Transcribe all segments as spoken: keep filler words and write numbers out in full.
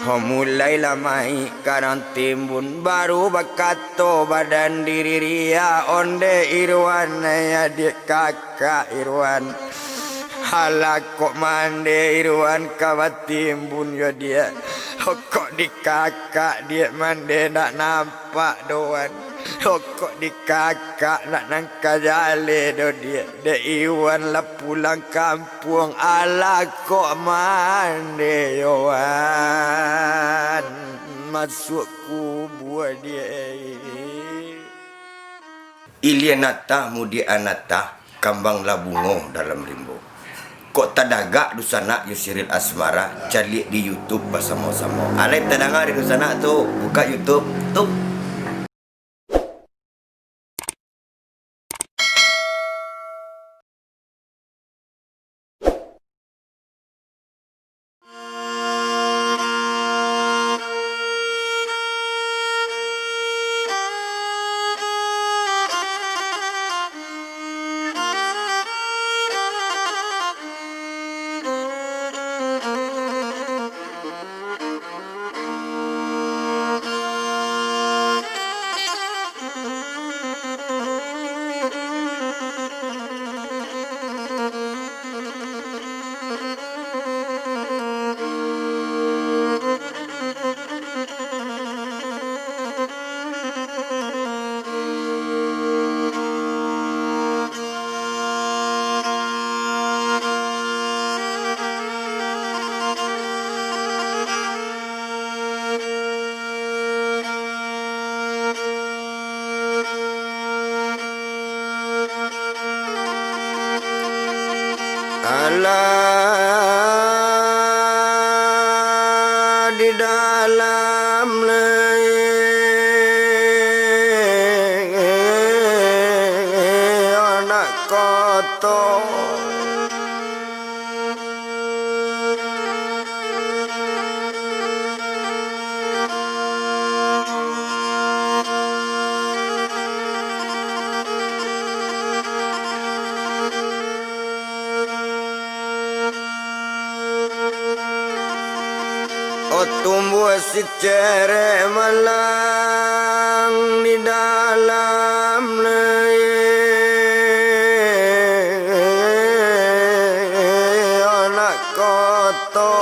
Ho mulailah maik Karang Timbun, baru bakato badan diri, riak ondeh Irwan, ai adiak kakak Irwan. Alah kok mandeh Irwan ka batimbun yo diak. Kok di kakak diak mandeh ndak nampak doh wan. Kok di kakak ndak nangka jaleh doh diak. Dek Iwan lah pulang kampuang, alah kok mandeh yo wan. Masuak kubua diak. Ilia natah mudiak anatah, kambang lah bungo dalam rimbo. Kok tadagak Dusanak jo Siril Asmara, caliak di YouTube basamo-samo. Alai tadanga di Dusanak tu, bukak YouTube, tup. Alah di dalam leh anak koto. Oh, tumbuah si cerek malang di dalam leh anak koto.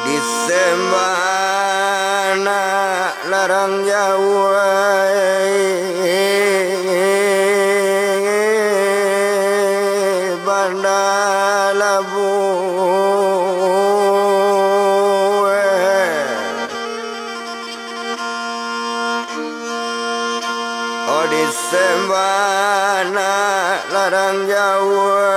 Di sembana larang jauah, Banda Labuah. Oh, di sembana larang jauah.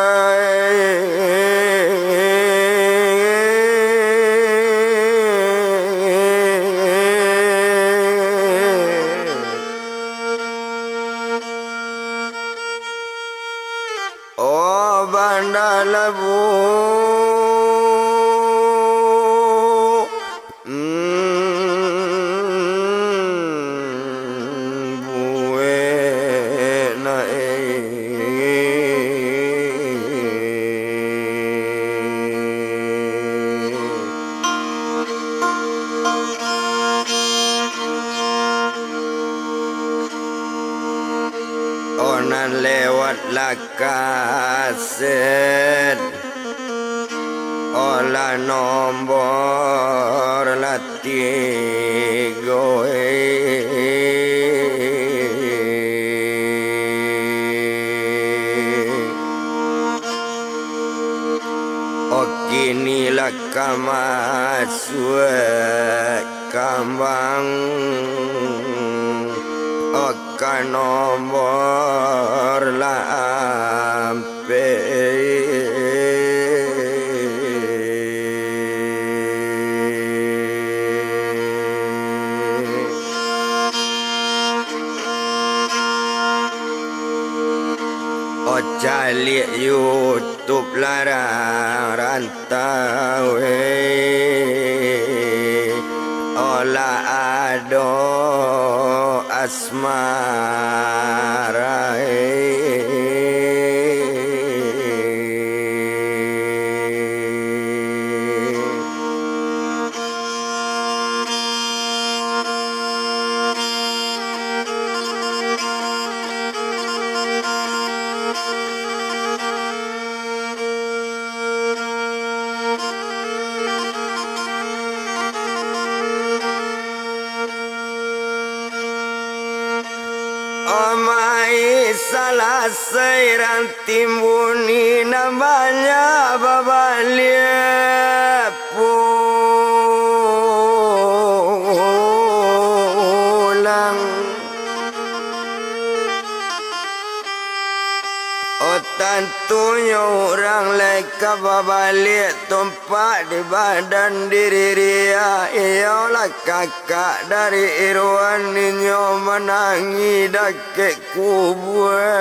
Oh, Banda Labuah. Mm, buek na, eh. Oh, nan lewat lah kaset, oh, lah nombor lah tigo, eh. Oh, kini lah ka masuak kambang, oh, ka nombor lah ampek. Oh, caliak YouTube larang rantau, eh. Lah ado asmarae. Amai salasai rantimbun, nan banyak babaliak pulang. Oh, tantunyo urang lai ka babaliak tumpak di badan diri Ria, iyolah kakak dari Irwan, inyo manangih dakek kubua.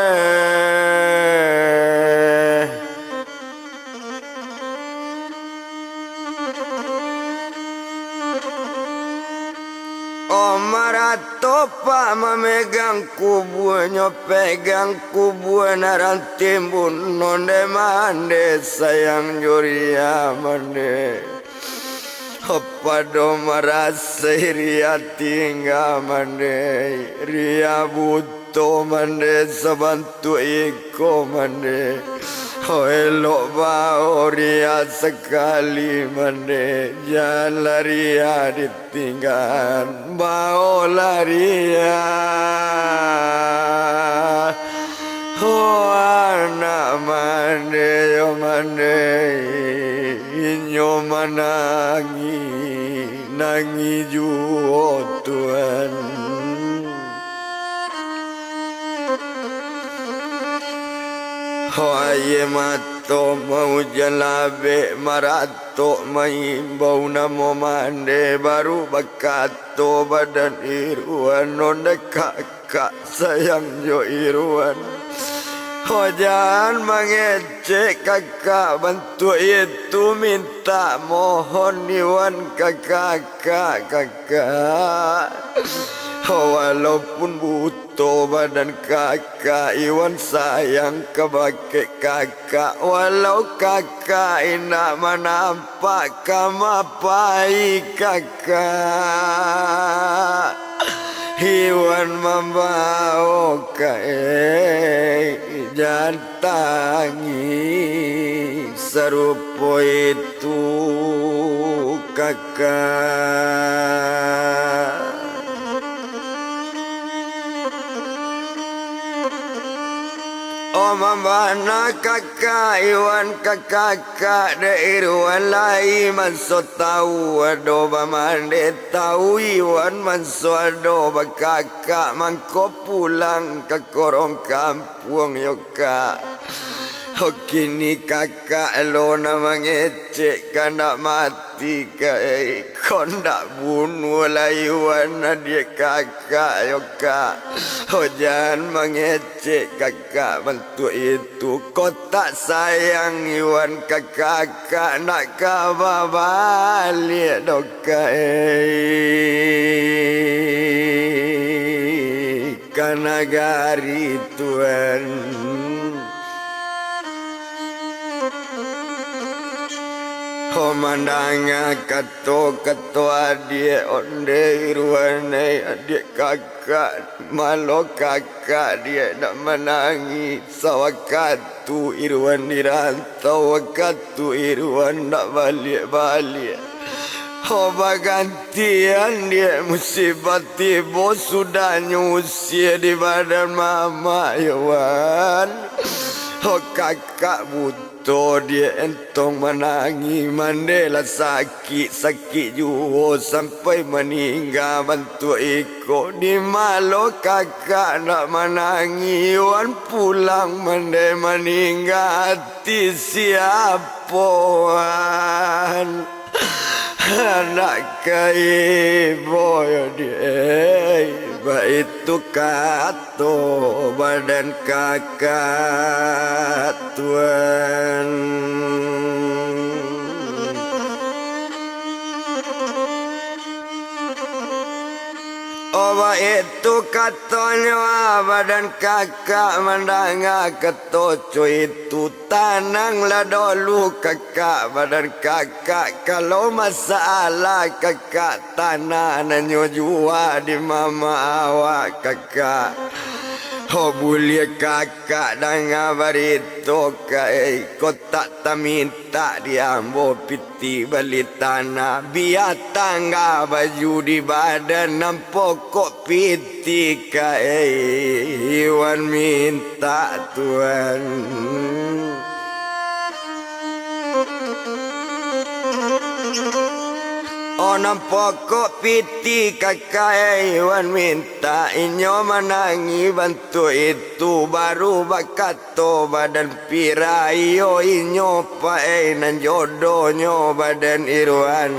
Oh, maratok pak mamegang kubuanyo, pegang kubua nan rantimbun, onde mande sayang jo Ria mande. Oh, pado marasai Ria tingga mande, Ria buto mande sabantuak iko mande. Oh, elok bao Ria sakali mande, janlah Ria ditinggaan, baolah Ria. Oh, anak mande yo mande, inyo manangih, nangih juo Tuan. Ho, aia mato maujan labek, maratok maimbau namo mande, baru bakato badan Irwan, onde kakak sayang jo Irwan. Ho, jan mangecek kakak bantuak itu, mintak mohon Iwan ka kakak, kakak. Ho, walaupun buto badan kakak, Iwan sayang kabake kakak, walau kakak indak manam- pak ka mapai kakak, Iwan mambao ka, eh, jan tangih sarupo itu kakak. Oh, mambana kakak Iwan ka kakak dek Irwan lai, manso tau ado bamande, tau Iwan manso ado bakakak, mangko pulang ka korong kampuang yo kak. Oh, kini kakak lo nan mangecek, kandak mati ka, eh, kok ndak bunuah lai Iwan adiak kakak yo kak. Oh, jan mangecek kakak bantuak itu, kok tak sayang Iwan ka kakak, ndak ka babaliak doh kak, eh, ka nagari Tuan. Ho, mandanga kato-kato adiak onde Irwan, eh, adiak kakak, malo kakak diak nak manangih. Sawakatu Irwan di rantau, wakatu Irwan nak baliak-baliak. Ho, bagantian diak musibah tibo, sudahnyo usia di badan mamak yo Wan. Ho, kakak buto diak entong manangih, mande lah sakik, sakik juo sampai maningga bantuak iko. Di malo kakak nak manangih, Wan pulang mande maningga, ati siapo Wan? Anak ka ibo yo diak, baitu kato badan kakak Tuan. Baitu katonyo, badan kakak mandanga kato co itu. Tananglah dolu kakak, badan kakak. Kalau masalah kakak, tanah nan nyo jua di mama awak kakak. Ho, buliah kakak danga barito ka, eh, kok tak tamintak di ambo piti bali tanah, bia tangga baju di badan, nan pokok piti ka, eh, wan mintak tuan. Oh, nan pokok piti kakak, eh, wan mintak. Inyo manangih bantuak itu, baru bakato badan Pira, iyo inyo pakai nan jodohnyo badan Irwan.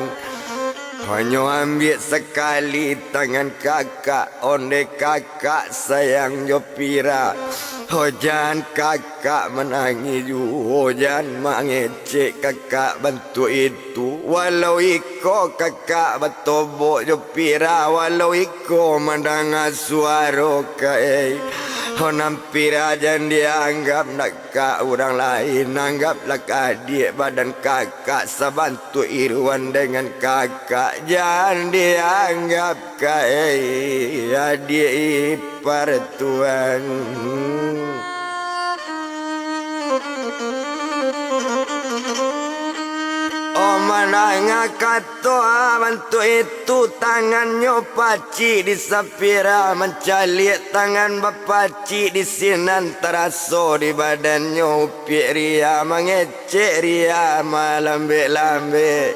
Hanyo ambiak sakali tangan kakak, ondeh kakak sayang jo Pira. Ho, jan kakak manangih juo, jan mangecek kakak bantuak itu. Walau iko kakak batobok jo Pira, walau iko mandanga suaro ka, eh. Ho, nan Pira jan dianggap nak ka urang lain, anggaplah ka adiak badan kakak sabantuak Irwan dengan kakak, jan dianggap ka, eh, adiak ipar tuan. Oh, mandanga kato bantuak itu, tangannyo pacik di Sapira, mancaliak tangan bapacik di sinan, taraso di badannyo upiak ria, mangecek ria malambek-lambek.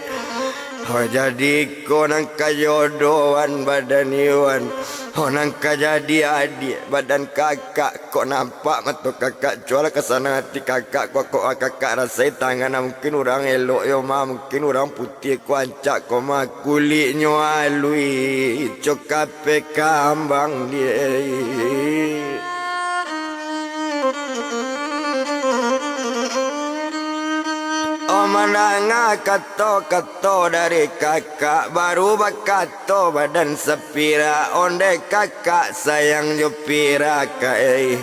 Oh, jadi ko nan kajodohan badan Iwan. Oh, nan ka jadi adiak badan kakak. Kok nampak mato kakak, cualah kasanang ati kakak, kok, kok kakak rasai tangan, ah, mungkin urang elok yo mah, mungkin urang putiah kuancak ko mah, kuliknyo alui, cok kapeh kambang die. Oh, mandanga kato-kato dari kakak, baru bakato badan Sapira, ondeh kakak sayang jo Pira ka, eh.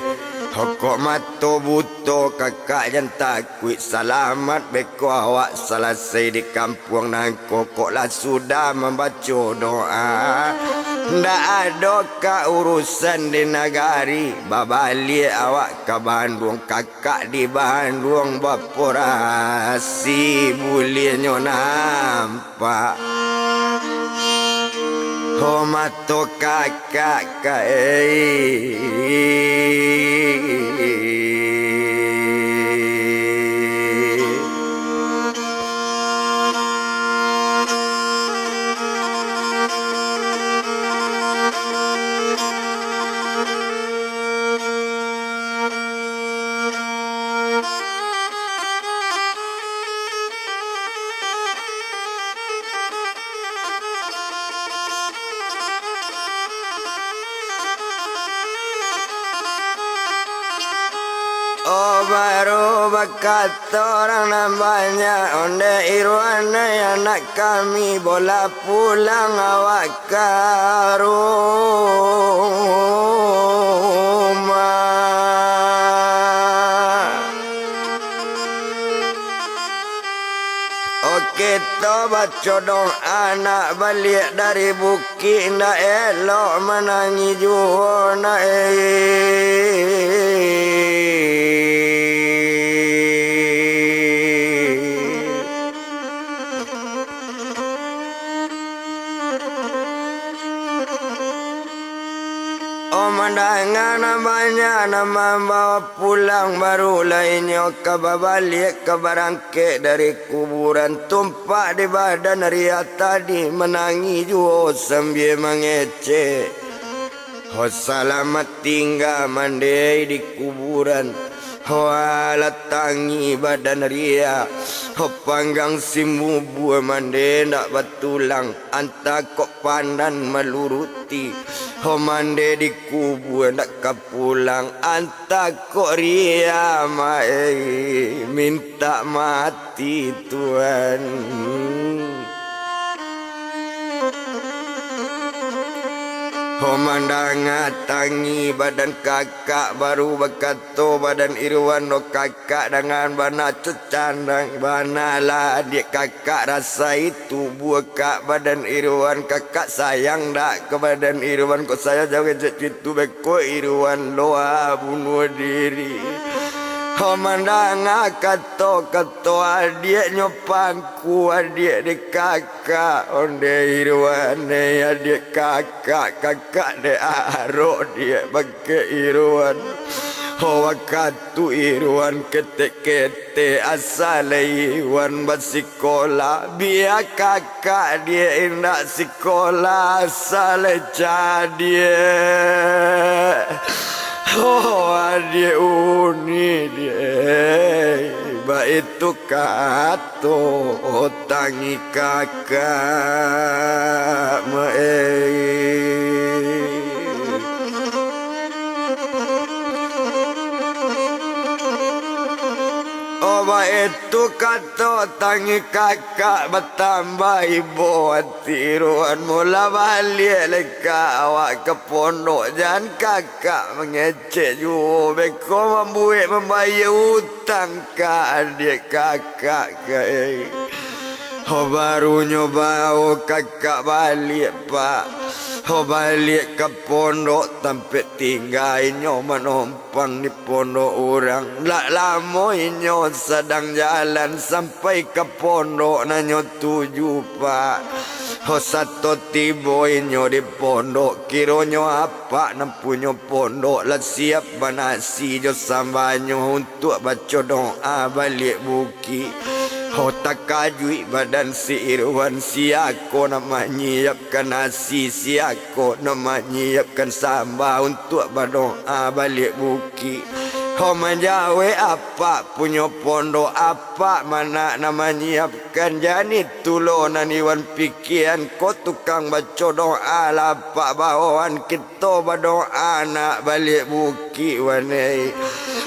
Hokok mato buto kakak jan takuik, salamat beko awak salasai di kampuang nangko, kok lah sudah mambaco doa. Ndak ado ka urusan di nagari, babaliak awak ka Banduang, kakak di Banduang baporasi, buliahnyo nampak. Ho, mato kakak ka, eh. Oh, baru bakato urang nan banyak, ondeh Irwan, eh, anak kami, bolah pulang awak ka rumah. Oke, to baco doa nak baliak dari bukik, ndak elok manangih juo nak, eh. Oh, mandanga nan banyak nan mambawa pulang, barulah inyo ka babaliak, ka barangkek dari kuburan. Tumpak di badan Ria tadi, manangih juo sambia mangecek. Ho, salamat tingga mande di kuburan. Ho, alah tangih badan Ria. Ho, panggang simbubua mande ndak batulang. Antah kok pandan maluruti. Ho, mande di kubua ndak ka pulang. Antah kok Ria ma-, eh, mintak mati. Tuhan. Ho mandanga tangih badan kakak, baru bakato badan Irwan, "Oh kakak, dangan bana cocandang, bana lah adiak kakak rasai tubuah kak badan Irwan, kakak sayang dak ka badan Irwan?" "Kok sayang jawek cak itu, beko Irwan lo bunuah diri." Ho mandanga kato-kato adiaknyo pang ku adiak dek kakak, ondeh Irwan, eh, adiak kakak, kakak dek arok diak bakeh Irwan. Ho wakatu Irwan ketek-ketek asa lai Irwan basikolah, bia kakak diak indak sikolah asa lai cadiak. Oh, adiak uni diak, baitu kato tangih kakak, ma-, eh. Oh, baitu kato tangih kakak, batambah ibo ati Irwan, mula baliak lai ka awak ka pondok, jan kakak mangecek juo, beko mambuek mambayia utang ka adiak kakak, ka, eh. Ho barunyo bao kakak baliak, Pak. Ho baliak ka pondok, tampek tingga inyo manom- pang di pondok urang. Ndak lamo inyo sadang jalan sampai ka pondok nan nyo tuju, Pak. Ho sato tibo inyo di pondok, kironyo apak nan punyo pondok lah siap banasi jo sambanyo untuak baco doa baliak bukik. Ho takajuik badan si Irwan, siako nan manyiapkan nasi, siako nan manyiapkan samba untuak badoa baliak bukik. Ho manjawek apak punyo pondok, apak ma nan manyiapkan, jan itu lo nan Irwan pikian, ko tukang baco doa lah apak baoan kito badoa nak baliak bukik wanai.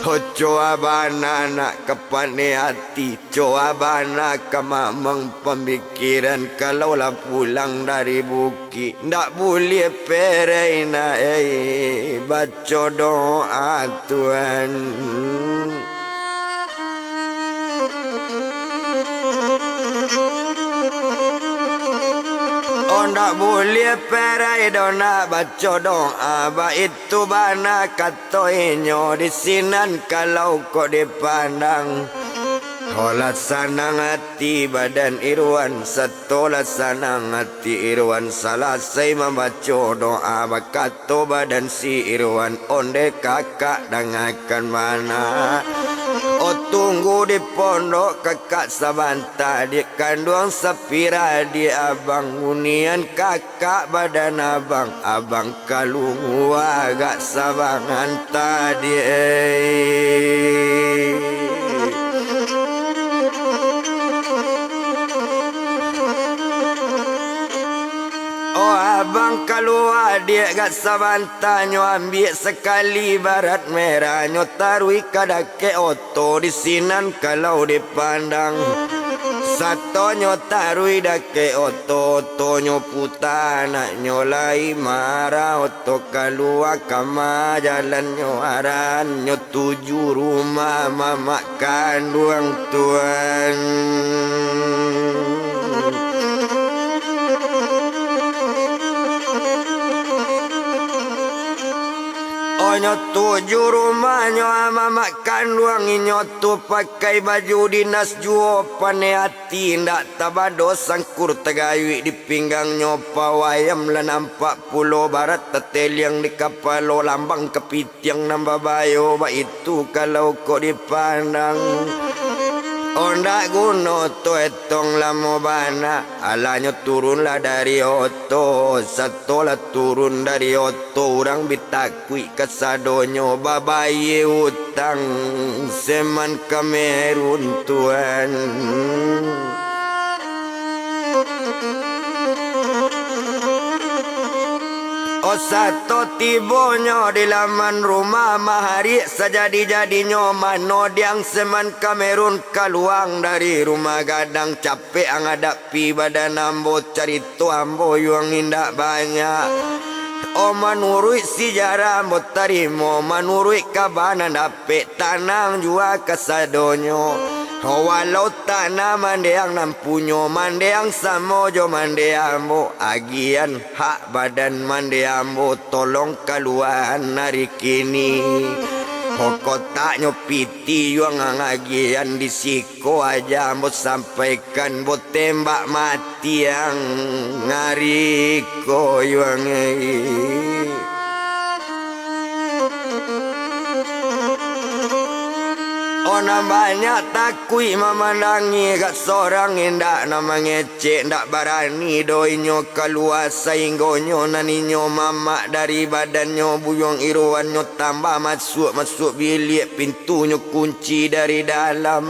Ho coa bana nak ka paneh ati, coa bana ka mamang pamikiran, kalau lah pulang dari bukik, ndak buliah perai nak, eh, baco doa Tuan. Oh, ndak buliah perai doh nak baco doa, baitu bana kato inyo, di sinan kalau kok dipandang. Ho lah sanang ati badan Irwan, sato lah sanang ati Irwan, salasai mambaco doa, bakato badan si Irwan, ondeh kakak, dangakan bana. Oh, tunggu di pondok kakak sabanta, diak kanduang sapira diak abang, unian kakak badan abang, abang kalua agak sabangan tadi, eh. Oh, abang kalua diak agak sabantanyo, ambiak sakali barat merah, nyo taruih ka dakek oto, di sinan kalau dipandang. Satonyo taruih dakek oto, otonyo puta, anaknyo lai marah, oto kalua kama jalannyo, arannyo tuju rumah mamak kanduang Tuan. Onyo tuju rumahnyo mamak kanduang inyo tu pakai baju dinas juo, paneh ati indak tabado sangkur tagayuik di pinggangnyo, pawayam lah nampak pulo barat tateliang di kapalo, lambang kapitiang nan babayo, baitu kalau kok dipandang. Ondak guno tu etong lamo bana, alanyo turunlah dari oto, satolah turun dari oto, urang bi takuik kasadonyo, babayia utang seman Kamerun Tuan. Oh, sato tibonyo di laman rumah, maharik sajadi-jadinyo, manodiang seman Kamerun kaluang dari rumah gadang, capek ang adapi badan ambo, carito ambo yuang indak banyak. Oh, manuruik sijarah ambo tarimo, manuruik kaba nan dapek, tanang jua kasadonyo. Oh, walau tanah mandeang nan punyo, mandeang samo jo mandeang ambo, agian hak badan mandeang ambo, tolong kaluaan ari kini. Oh, kotaknyo piti yuang agian di siko aja ambo sampaikan, ambo tembak mati. Tiang ari ko yuang ei. Oh, nan banyak takuik mamandangi, agak sorang indak nan mangecek, indak barani doh inyo kalua, sainggonyo nan inyo mamak dari badannyo buyuang iruannyo tambah masuak-masuak biliak, pintunyo kunci dari dalam.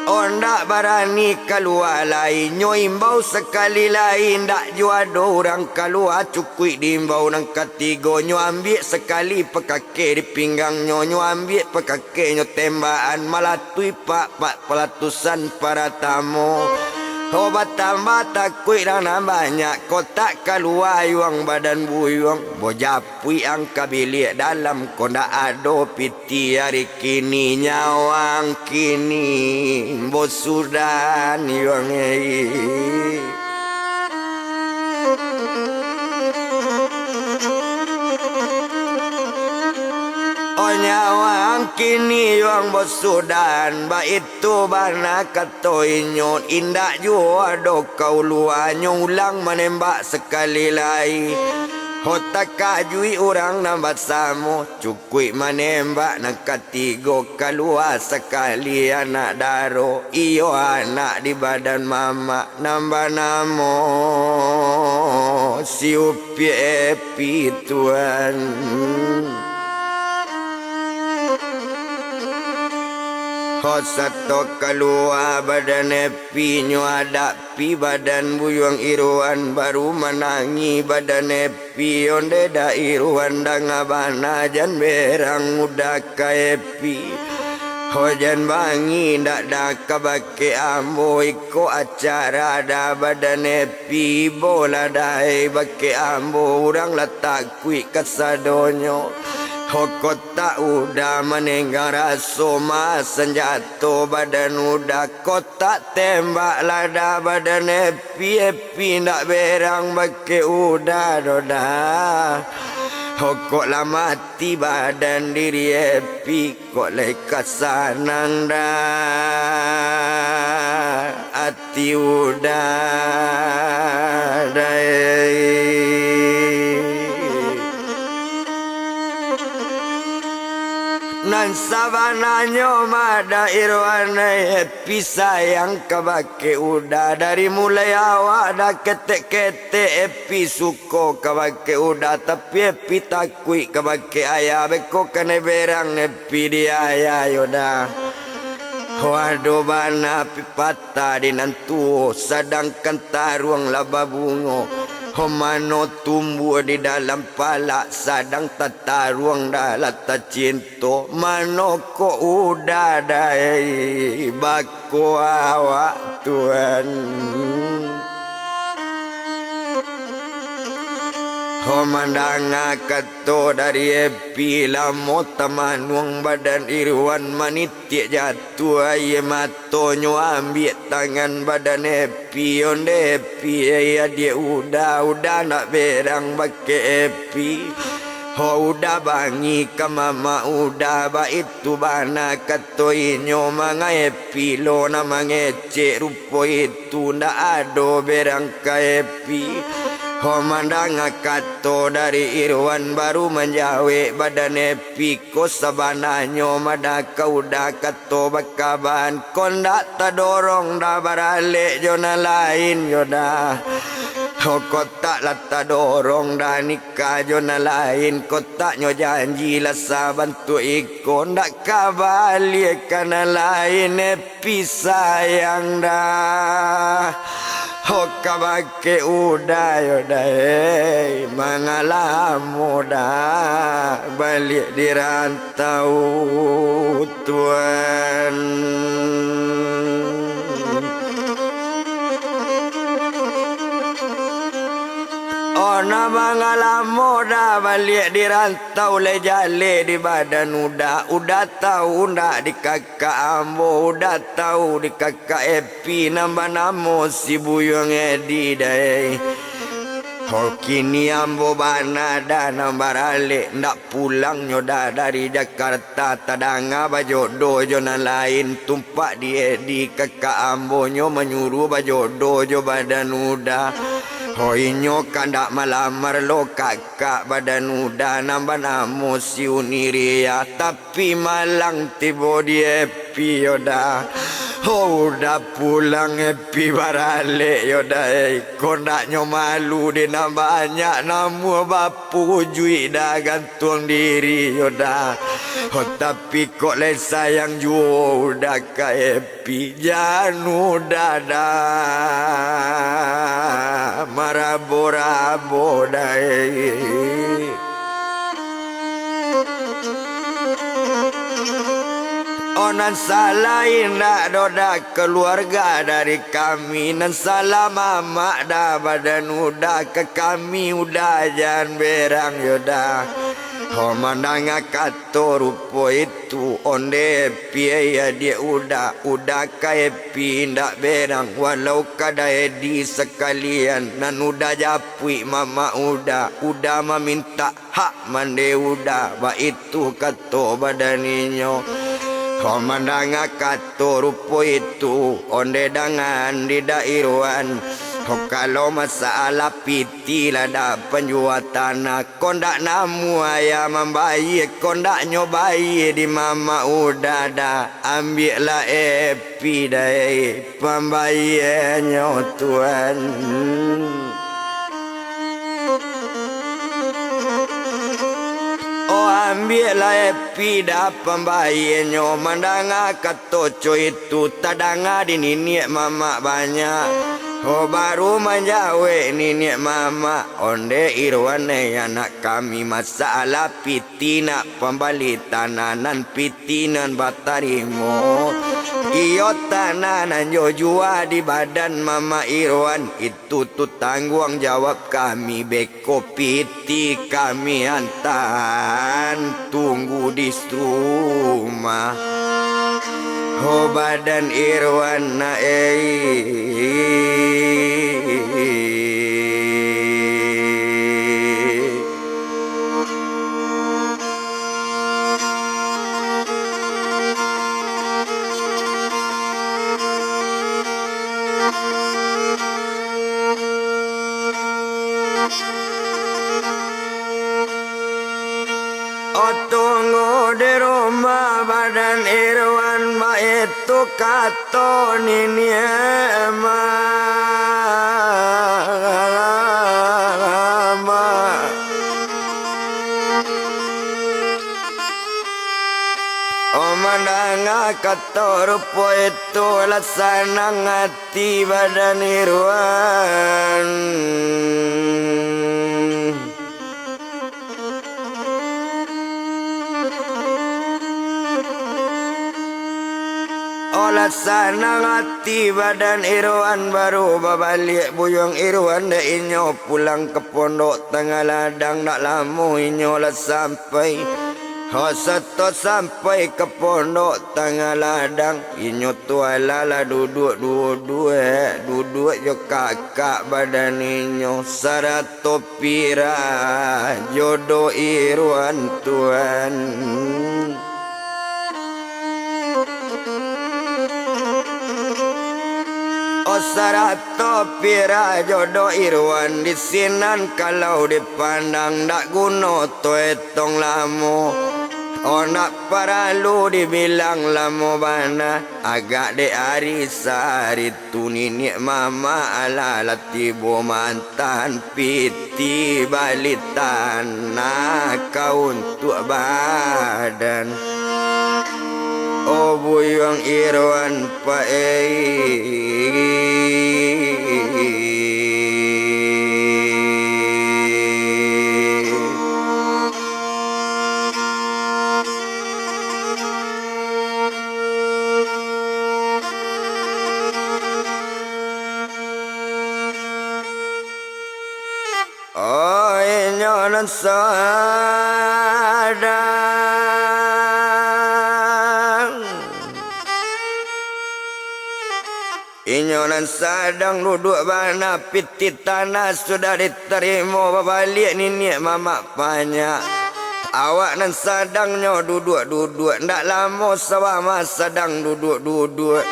Ondak barani kalua lai, nyo imbau sakali lai, ndak juo ado urang kalua, cukuik diimbau nan katigo, nyo ambiak sakali pakakeh di pinggangnyo, nyo ambiak pakakeh nyo tembakan, malatui pak-pak palatusan paratamo. Ho batambah takuik nan banyak, kotak kalua yuang badan buyuang, bojap puik angka biliak dalam, ko ndak ado piti ari kini, nyawang kini bosudan yuang ei. Oh, nyawang kini yuang bosudan, baitu bana kato inyo, indak juo ado kauluanyo ulang manembak sakali lai. Ho takajuik urang nan basamo, cukuik manembak nan katigo, kalua sakali anak daro, iyo anak di badan mamak nan banamo si Upiak Epi tuan. Ho sato kalua badan Epi, nyo adapi badan buyuang iruan, baru manangih badan Epi. Epi, onde dak iruan danga bana, jan berang uda ka Epi. Ho jan bangih ndak da ka bakeh ambo, iko acara da badan Epi, ibo lah dai bakeh ambo, urang lah takuik kasadonyo. Ho kotak uda manenggang raso ma sanjato badan uda, kotak tembak lah da badan Epi. Epi, Epi ndak berang bakeh uda doh da. Ho kok lah mati badan diri Epi, kok lai ka sanang da ati uda dai. Nan sabananyo ma da iruan Epi Epi sayang kabake Uda, dari mulai awak dah ketek-ketek Epi suko kabake Uda, tapi Epi takuik kabake ayah, beko kanai berang Epi di ayah yo dah. Wah, ado bana pipatah di nan tuo, sadangkan taruang lah babungo. Ho mano tumbuah di dalam palak, sadang tataruang dah lah tacinto. To, mano kok Uda dai bako awak tuan. Ho mandanga kato dari Epi, lamo tamanuang badan Irwan, manitiak jatuah aia matonyo, ambiak tangan badan Epi, onde Epi, eh, adiak Uda, Uda nak berang bake Epi. Ho Uda bangih ka mamak Uda, baitu bana kato inyo, manga Epi lo nan mangecek rupo itu, ndak ado berang ka Epi. Ho mandanga kato dari Irwan, baru manjawek badan Epi, ko sabananyo ma da ka Uda kato bakaban, ko ndak tadorong dah baralek jo nan lain yo dah. Ho kotak lah tadorong dah ni ka jo nan lain, kotaknyo janji lah sabantuak iko, ndak ka baliak ka nan lain, Epi sayang dah. Ho kabake Uda yo dai, manga lamo dah baliak di rantau tuan. Ono Abang alamo dah baliak di rantau, lai jaleh di badan Uda. Uda tahu ndak di kakak ambo, Uda tahu di kakak Epi nan banamo si Buyuang Edi dai. Ho kini ambo bana dah nan baralek, ndak pulangnyo dah dari Jakarta. Tadanga bajodoh jo nan lain, tumpak di Edi kakak ambonyo manyuruah bajodoh jo badan Uda. Ho inyo kandak malamar lo kakak badan Uda nan banamo si Uniria, tapi malang tibo di Epi yo dah. Ho Uda pulang Epi baralek yo dah, eh. Kondaknyo malu dek nan banyak namuah bapujuik dah gantuang diri yo dah. Ho tapi kok lai sayang juo Uda ka Epi. Pi jan Uda dah marabo-rabo dai. Oh, nan salah indak doh dah kaluarga dari kami, nan salah mamak dah badan Uda ka kami, Uda jan berang yo dah. Ho mandanga kato rupo itu, onde Epi ai adiak Uda, Uda ka Epi indak berang, walau ka Daedi sakalian, nan Uda japuik mamak Uda, Uda mamintak hak mandeh Uda, baitu kato badan inyo. Ho mandanga kato rupo itu, onde dangan di Dairwan, ho kalau masalah piti Ti ladak panjua tanah, kondak namuah ayah mambayie, kondaknyo bayie di mamak Uda dah, ambiaklah Epi dai pambayienyo, Tuan. Oh, ambiaklah Epi dah pambayienyo, mandanga kato co itu, tadanga di niniak mamak banyak. Oh, baru manjawek niniak mamak, onde Irwan, eh, anak kami, masalah piti nak pambali tanah nan piti nan batarimo. Iyo, tanah nan jo jua di badan mamak Irwan, itu tu tangguang jawab kami, beko piti kami antaan tunggu di rumah. Ho badan Irwan na ei. Oh, tunggu di rumah badan Irwan, baitu kato niniak mamak. Oh, mandanga kato rupo itu, lah sanang ati badan Irwan. Oh, lah sanang ati badan Irwan, baru babaliak Buyuang Irwan, dek inyo pulang ka Pondok Tangah Ladang. Ndak lamo inyo lah sampai. Ho, sato sampai ka Pondok Tangah Ladang, inyo tu alah lah duduak duduak, duduak jo kakak badan inyo, sarato Pira jodoh Irwan, Tuan. Oh, sarato Pira jodoh Irwan, di sinan kalau dipandang, ndak guno tu etong lamo. Oh, ndak paralu dibilang lamo bana, agak dek ari sari tu niniak mamak alah lah tibo mantan piti bali tanah ka untuak badan. Oh, Buyuang Irwan, Pak, eh. Sadang. Inyo nan sadang duduak bana, pitih tanah sudah ditarimo, babaliak niniak mamak panyak. Awak nan sadang nyo duduak-duduak, ndak lamo sawah mah sadang duduak-duduak.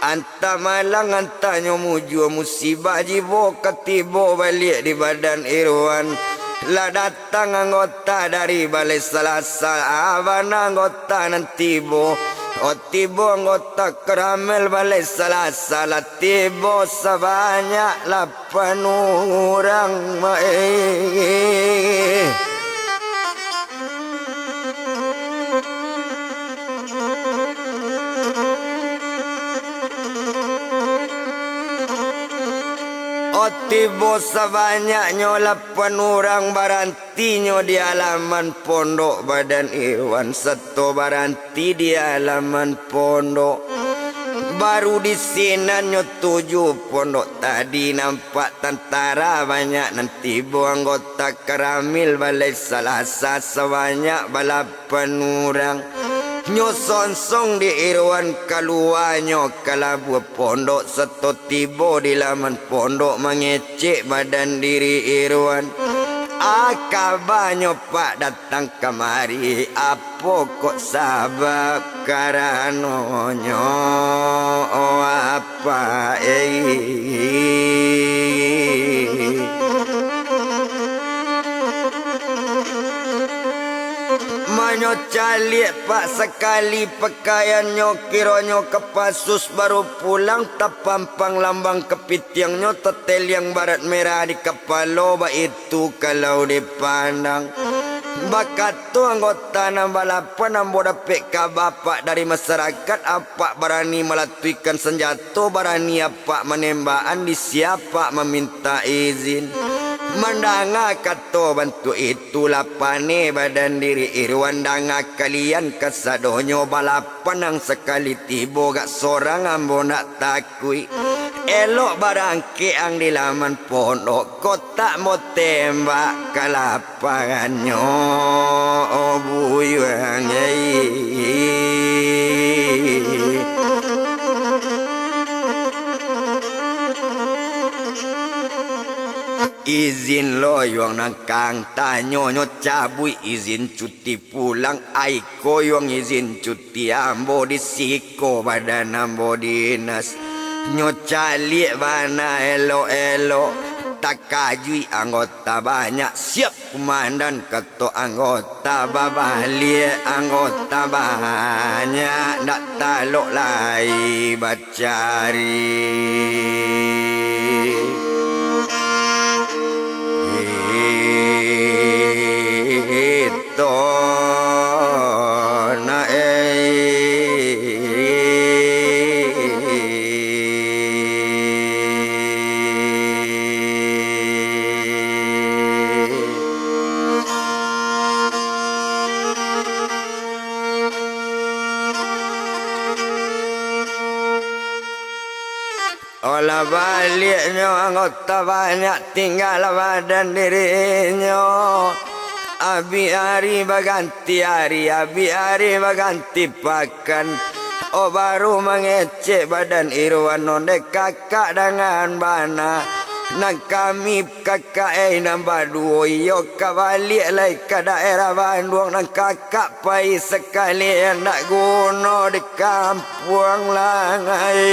Antah malang, antah nyo mujua, musibah jibo ka tibo baliak di badan Irwan. Lah datang anggota dari Balai Salasa, ah, bana anggota nan tibo. Oh, tibo anggota Koramil Balai Salasa, lah tibo sabanyak lapan urang, ma-, eh. Oh, tibo sabanyaknyo lapan urang, barantinyo di alaman pondok badan Irwan, sato baranti di alaman pondok. Baru di sinan nyo tuju pondok tadi, nampak tantara banyak nan tibo, anggota Koramil Balai Salasa sabanyak balapan urang. Nyo songsong di Irwan, kaluanyo ka labuah pondok, sato tibo di laman pondok, mangecek badan diri Irwan. Ah, kabanyo Pak datang kamari, apo kok sabab karanonyo, oh, Pak, eh? Manyo caliak, Pak, sakali pakaiannyo, kironyo kapasus baru pulang, tapampang lambang kapitiangnyo, tateliang barat merah di kapalo, baitu kalau dipandang. Bakato anggota nan balapan, ambo dapek kaba, Pak, dari masarakat, apak barani malatuihkan sanjato, barani apak manembakan, di sia apak mamintak izin. Mandanga kato bantuak itu, lah paneh badan diri Irwan, danga kalian kasadonyo balapan, nan sakali tibo gak sorang ambo ndak takuik. Elok barangkek ang di laman pondok, kotak mo tembak ka lapangannyo, oh, buyuang, eh. Izin lo yuang nangkang, tanyo nyo cabuik izin cuti pulang, ai ko yuang izin cuti ambo di siko badan ambo dinas. Nyo caliak bana elok-elok, takajuik anggota banyak, siap kumandan kato anggota babaliak, anggota banyak ndak talok lai bacari. Ito na, eh. Olah baliaknyo anggota banyak, tinggalah badan dirinyo. Abih ari baganti ari, abih ari baganti pakan. Oh, baru mangecek badan Irwan, ondeh kakak dangan bana. Nan kami kakak, eh, nan baduo, iyo ka baliak lai ka daerah Banduang, nan kakak pai sakalian, ndak guno di kampuang lai,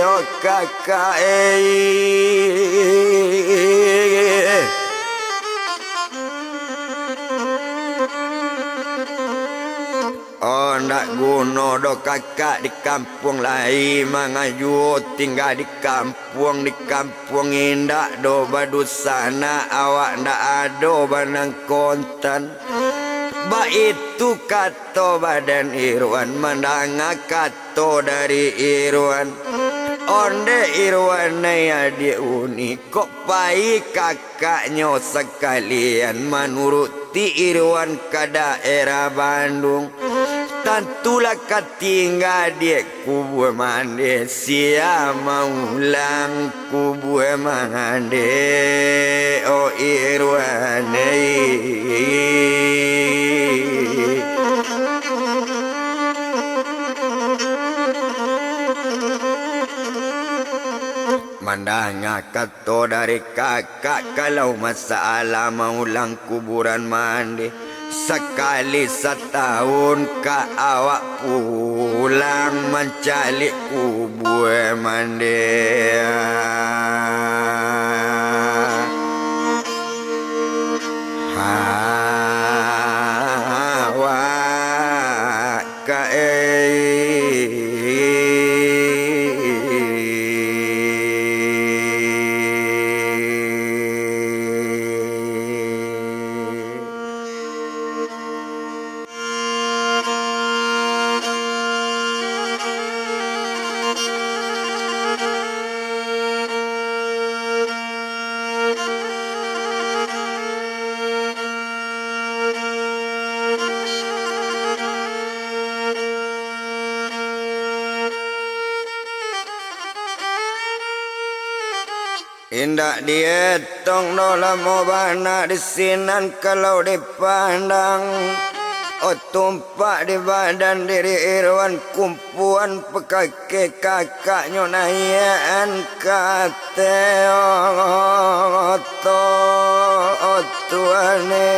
oh, kakak, eh. Oh, ndak guno doh kakak di kampuang lai, mangajuo tingga di kampuang, di kampuang indak doh badunsanak, awak ndak ado banang kontan. Baitu kato badan Irwan, mandanga kato dari Irwan. Ondeh Irwan, nai adiak Uni, kok pai kakaknyo sakalian manuruti Irwan ka daerah Bandung. Tantulah ka tingga di kubua mande, sia maulang kubua mande, o Irwan ei. Mandanga kato dari kakak, kalau masalah maulang kuburan mande, sakali satahun ka awak pulang mancaliak kubua mande. Awak ka ei. Indak dietong doh, lamo bana di sinan kalau dipandang. O, tumpak di badan diri Irwan, kumpuan pakakeh kakaknyo naiakan ka ateh oto, o Tuhan e.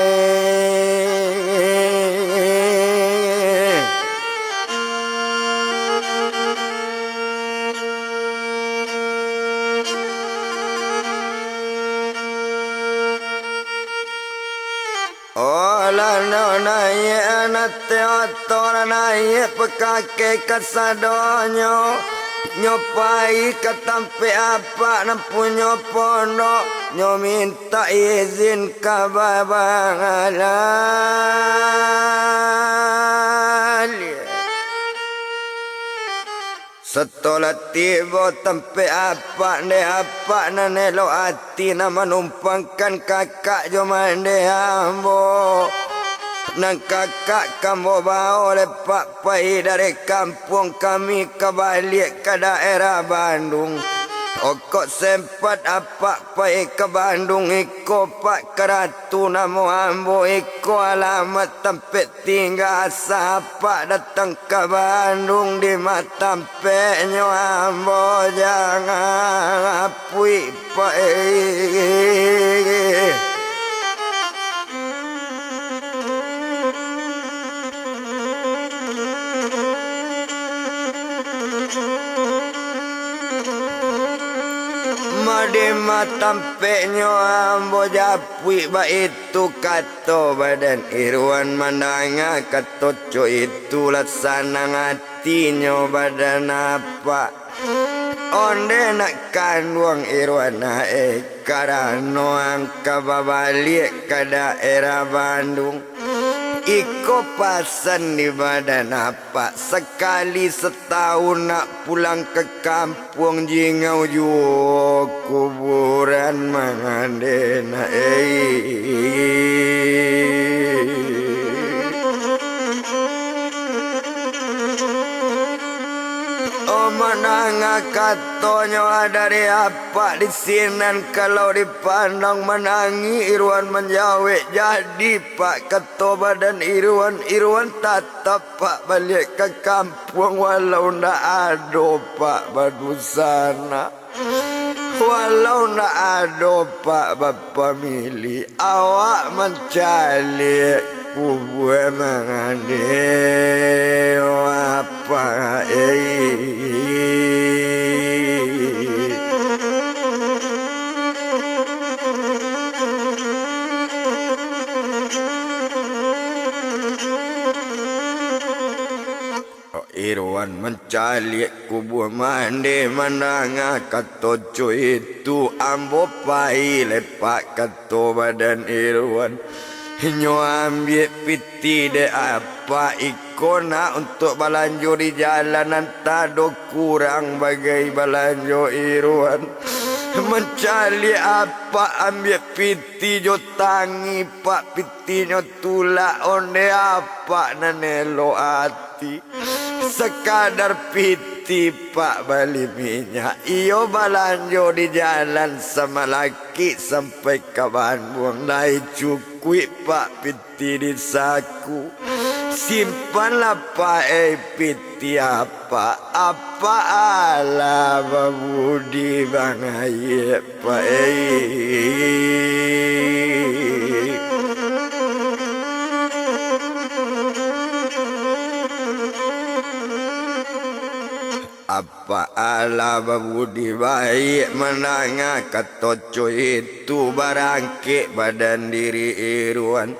O, lah no naiakan ateh oto, lah naiak pakakeh kasadonyo. Nyo pai ka tampek apak nan punyo pondok, nyo mintak izin ka babaliak. Satolah tibo tampek apak, ndeh apak nan elok ati, nan manumpangkan kakak jo mandeh ambo. Nan kakak ka ambo bao lepak pai dari kampuang kami ka baliak ka daerah Bandung. Okok sempat apak pai ka Bandung, iko pak karatu namo ambo, iko alamat tampek tingga, asa apak datang ka Bandung, di ma tampeknyo ambo jan apuik pai. Ma di ma tampeknyo ambo jan apuik baitu, kato badan Irwan. Mandanga kato co itu, lah sanang atinyo badan apak. Ondeh nak kanduang Irwan ae, karano ang ka babaliak ka daerah Bandung. Iko pasan di badan apak, sakali satahun nak pulang ka kampuang, jingau juo kuburan mangande nak ei. O, mandanga katonyo dari apak di sinan, kalau dipandang manangih Irwan manjawek, jadi pak, kato badan Irwan, Irwan tatap pak baliak ka kampuang, walau ndak ado pak badunsanak. Walau ndak ado pak bapamili, awak mancaliak kubua mangande apak ei. Irwan mancaliak kubua mande, mandanga kato co itu, ambo pai lepak, kato badan Irwan. Nyo ambiak pitih dek apak, iko nak untuak balanjo di jalan, antado kurang bagai balanjo Irwan. Mancaliak apak ambiak pitih jo tangih pak, pitihnyo tulak, ondeh apak nan elok ati. Sakadar pitih, Pak, bali minyak. Iyo balanjo di jalan Samalakik sampai ka Banbuang, lai cukuik, Pak, pitih di saku. Simpanlah, Pak, ei, pitih apak. Apak alah babudi bangaiak, Pak, ei. Apak alah babudi baiak mandanga kato co itu, barangkek badan diri Irwan,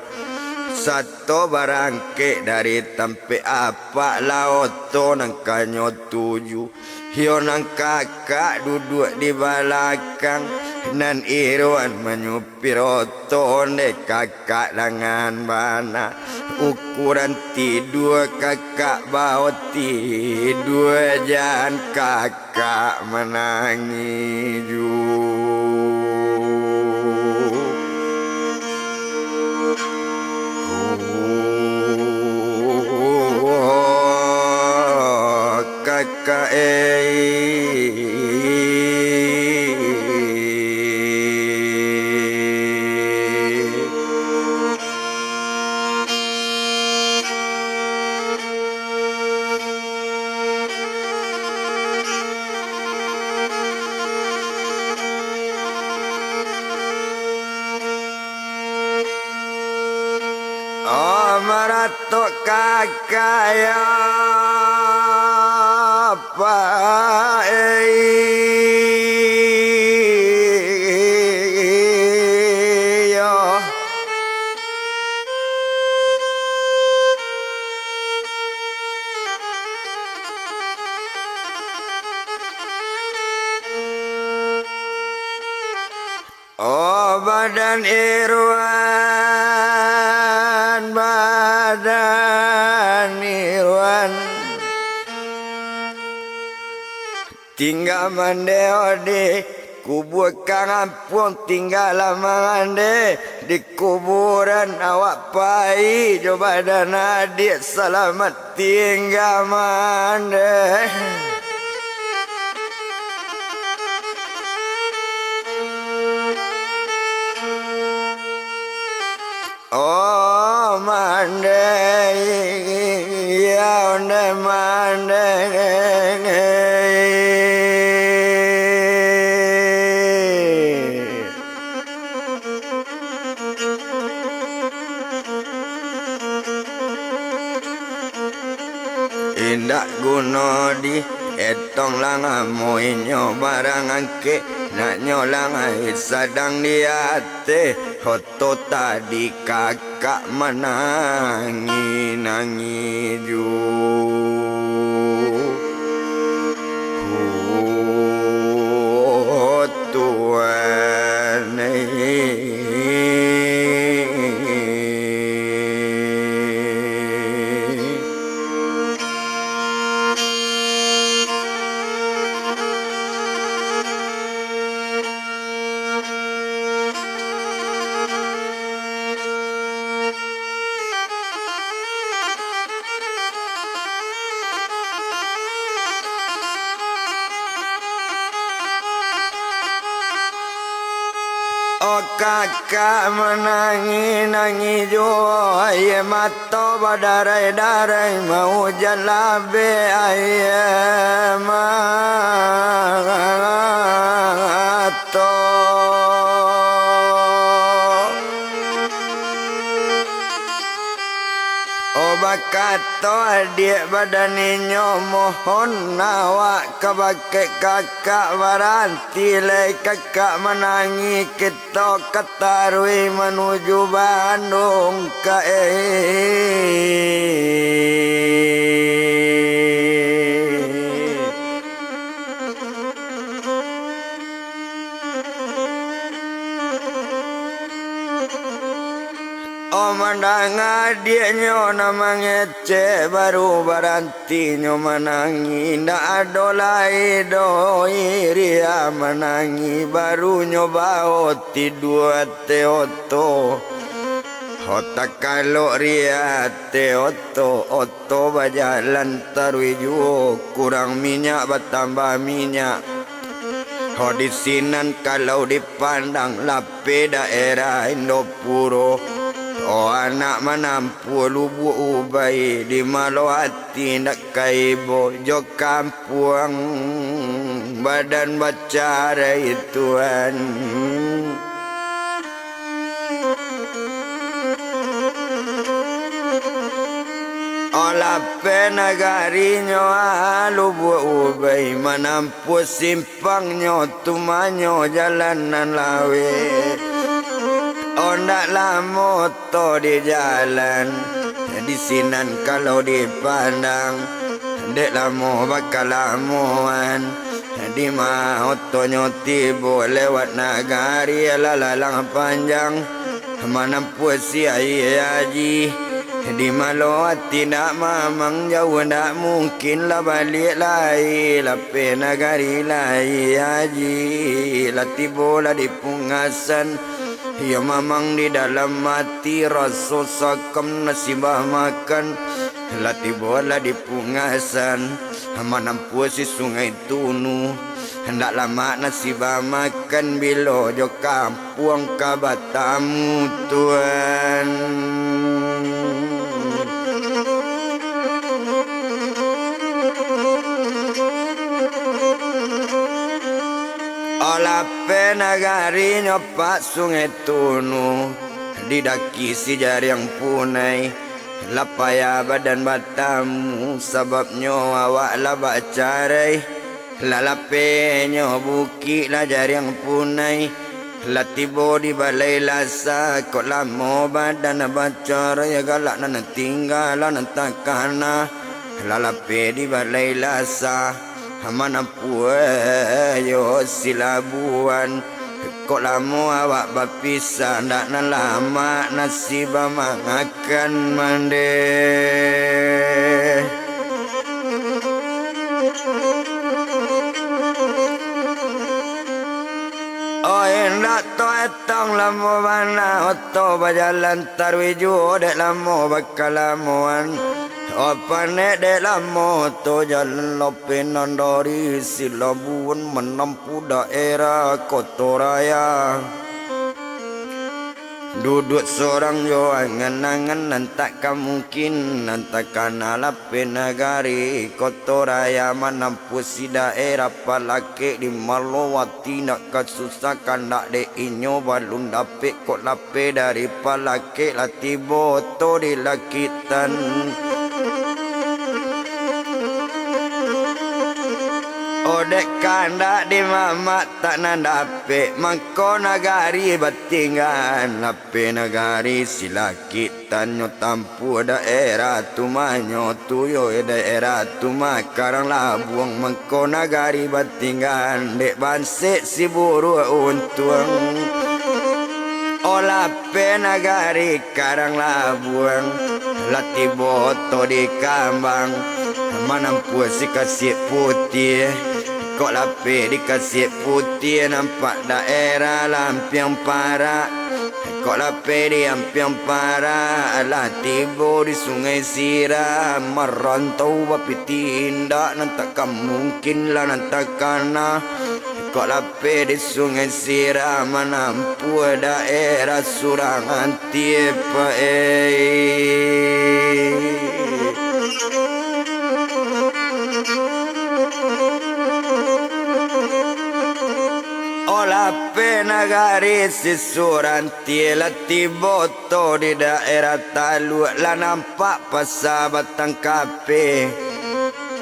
sato barangkek dari tampek apak, lah oto nan kanyo tuju. Iyo nan kakak duduak di balakang, nan Irwan manyupir oto, ondeh kakak dangan bana. Ukuran tidua kakak bao tidua, jan kakak manangih juo. Kakak ei. Oh, maratok kakak yo, Pak, ei, yo. Oh, badan Irwan, badan Irwan. Tingga mandeh di kubua ka ngampuang, tingga lah mangandeh di kuburan, awak pai jo badan adiak, salamat tingga mandeh. Oh, mandeh, ya ondeh mandeh. Indak guno di etong lah ngamo inyo barang angkek, naknyo lah ngai sadang di ateh, oto tadi kakak manangih-nangih juo. Oh, Tuhan, eh. Oh, kakak manangih-nangih juo, aia mato badarai-darai, maujan labeh aia mato. Oh, bakato adiak badan inyo, mohon awak kabake kakak baranti lai, kakak manangih, kito ka taruih manuju Bandung ka, eh. Oh, mandanga adiaknyo nan mangecek, baru barantinyo manangih. Indak ado lai doh iriang manangih, baru nyo bao tidua ateh oto. Ho takalok riateh oto, oto bajalan taruih juo, kurang minyak batambah minyak. Ho di sinan kalau dipandang lapeh daerah Indopuro. Ho anak manampuah Lubuak Ubai, di malo ati indak ka ibo jo kampuang badan bacarai tuan. Lapeh nagarinyo Lubuak Ubai, manampuah simpangnyo tumanyo jalan nan laweh. Ondak lamo to di jalan, di sinan kalau dipandang, dek lamo bakalamoan. Di ma otonyo tibo lewat nagari Lalalang Panjang, manampuah si Aia Aji. Di malo ati ndak mamang jauah, ndak mungkin lah baliak lai, lapeh nagari lai Aji. Lah tibo lah di Pungasan, iyo mamang di dalam ati raso sakam nasibah makan. Lah tibo lah di Pungasan, manampuah si Sungai Tunu. Ndak lamak nasibah makan bilo jo kampuang ka batamu tuan. Lapeh nagarinyo Pak Sungai Tunu, didaki si Jariang Punai. Lah payah badan batamu, sababnyo awak lah bacarai. Lah lapehnyo bukik lah Jariang Punai. Lah tibo di Balai Lasa, kok lamo badan bacarai, galak nan tingga lah nan takana. Lah lapeh di Balai Lasa, manampuah yo si Labuan. Kok lamo awak bapisah, ndak nan lamak nasibah mangakan mandeh. Oh, indak to etong lamo bana, oto bajalan taruih juo, dek lamo bakalamoan. Oh, panek dek lamo to jalan, lapeh nan dari si Labuan manampuah daerah Koto Raya. Duduak sorang jo angan-angan nan tak ka mungkin, nan takana lapeh nagari Koto Raya manampuah si daerah Palakek di Malowati nak ka susah kandak dek inyo balun dapek kok lapeh dari Palakek lah tibo to di Lakitan. Odek kandak di mamak tak nan dapek, mangko nagari batinggaan, lapeh nagari si Lakitan nyo tampuah daerah tu manyo tu yo daerah tu mah Karang Labuang, mangko nagari batinggaan dek bansek si buruak untuang. Oh lapeh nagari Karang Labuang, lah tibo to di kambang, manampuah si Kasiak Putiah. Kok lapeh di Kasiak Putiah, nampak daerah Lampiang Parak. Kok lapeh di Lampiang Parak, lah tibo di Sungai Sirah, marantau bapitih indak, nan tak ka mungkin lah nan takana. Kok lapeh di Sungai Sirah, manampuah daerah Surang Antieh, Pak, eh. Oh lapeh nagari si Surang Antieh, lah tibo to di daerah Taluak, lah nampak pasa Batang Kapeh.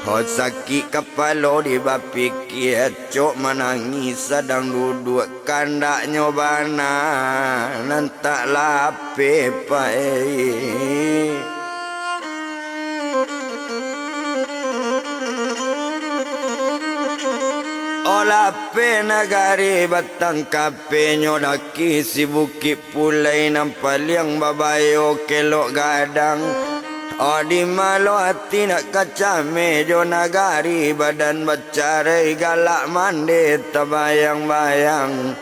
Ho sakik kapalo di bapikia, cok manangih sadang duduak, kandaknyo bana nan tak lapeh, Pak, eh. Oh lapeh nagari Batang Kapeh, nyo daki si Bukik Pulai nan paliang babayo kelok gadang. Oh di malo ati nak ka cameh jo nagari, badan bacarai galak mandeh tabayang-bayang.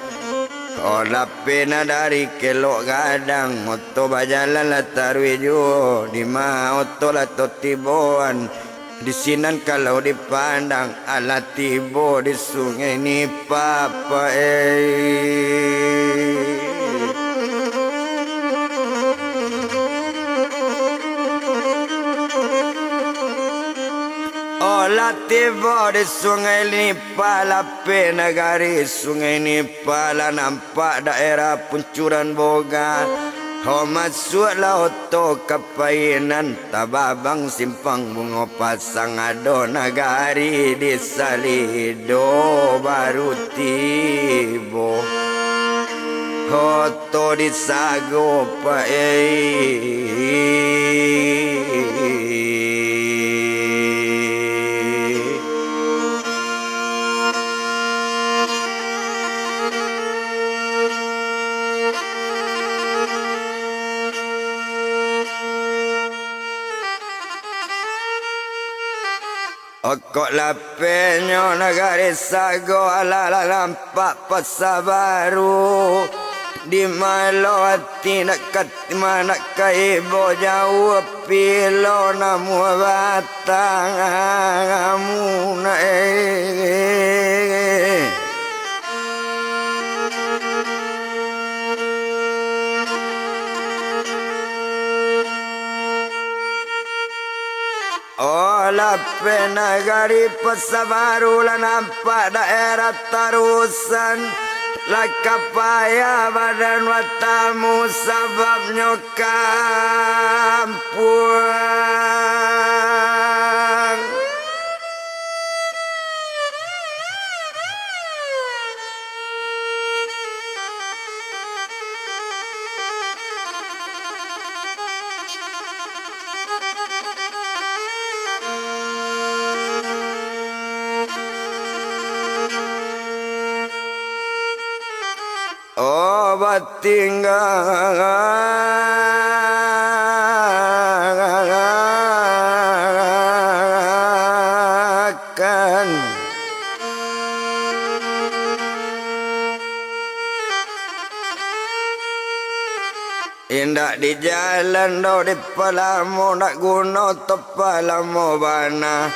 Oh, lapeh nagari kelok gadang, oto bajalan lah taruih juo, di ma oto lah totiboan, di sinan kalau dipandang, alah tibo di Sungai Nipah, Pak, eh. Oh, lah tibo di Sungai Nipah, lapeh nagari Sungai Nipah, lah nampak daerah Puncuran Boga. Ho, masuaklah oto ka painan, tababang Simpang Bungo Pasang, ado nagari di Salido baru tibo. Ho, to disago, Pak, eh. Okok lapehnyo nagari sago, alah lah nampak pasa baru. Di ma lo ati nak ka, ma nak ka ibo jauah, pilo namuah batang amu nak, eh. Oh, lapeh nagari Pasa Baru, lah nampak daerah Tarusan, lah ka payah badan batamu, sababnyo kampuang. Oh, batinggakan. Indak dijalan doh dipalamo, ndak guno topalamo bana.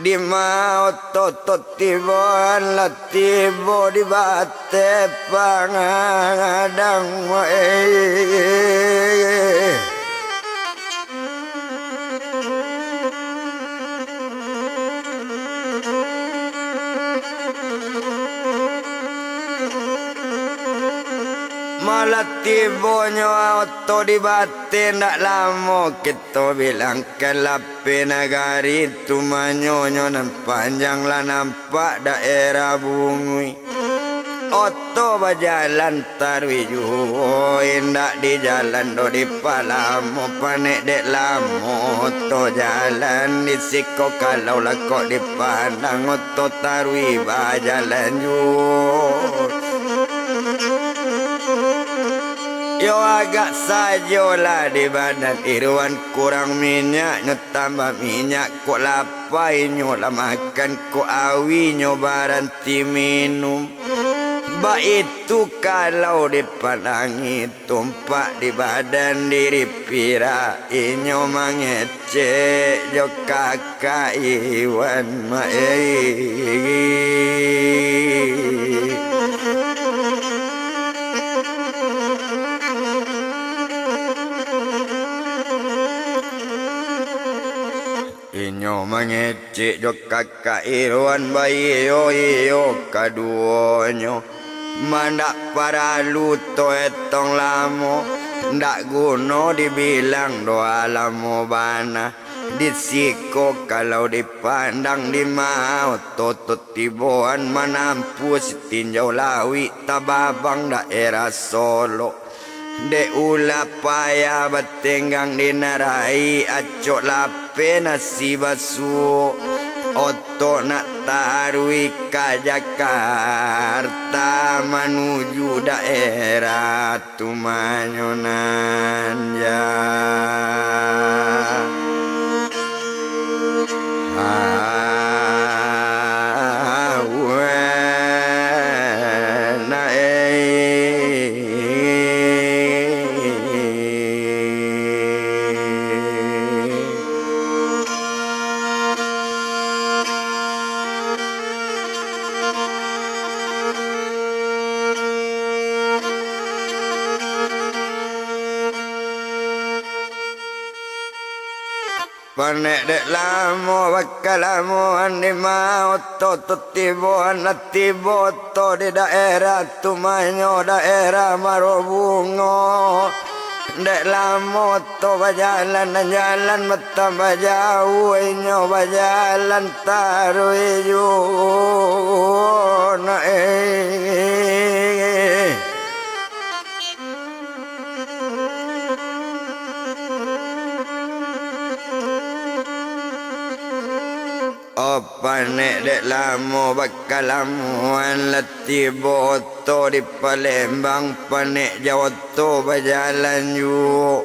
Di ma oto to tiboan, lah tibo di bateh pangadang, eh. Malah tibonyo oto di bateh, ndak lamo kito bilangkan lapeh nagari tu manyonyo nan panjang, lah nampak daerah Bunguih. Oto bajalan taruih juo, indak dijalan doh dipalamo, panek dek lamo oto jalan di siko, kalau lah kok dipandang oto taruih bajalan juo. Yo, agak sajolah di badan Irwan, kurang minyaknyo tambah minyak, kok lapa inyo lah makan, kok awinyo baranti minum. Baitu kalau dipandangi tumpak di badan diri, pirak inyo mangecek jo kakak Iwan, mak, eh. Inyo mangecek jo kakak Irwan, baiyo-iyo kaduonyo. Ma ndak paralu to etong lamo, ndak guno dibilang doh lamo bana. Di siko kalau dipandang, di ma oto to tiboan, manampuah sitinjau lauik, tababang daerah Solok. Dek ulah payah batenggang di nan rai, acok lapeh nasi basuo. Oto nak taruih ka Jakarta, manuju daerah Tumanyo nan ja. Awena, eh. Panek dek lamo bakalamoan di ma oto tu tiboan, lah tibo oto di daerah tu manyo daerah Marobungo. Dek lamo oto bajalan, nan jalan batambah jauah, inyo bajalan taruih juo nak, eh. Oh, panek dek lamo bakalamoan, lah tibo oto di Palembang, panek jo oto bajalan juo.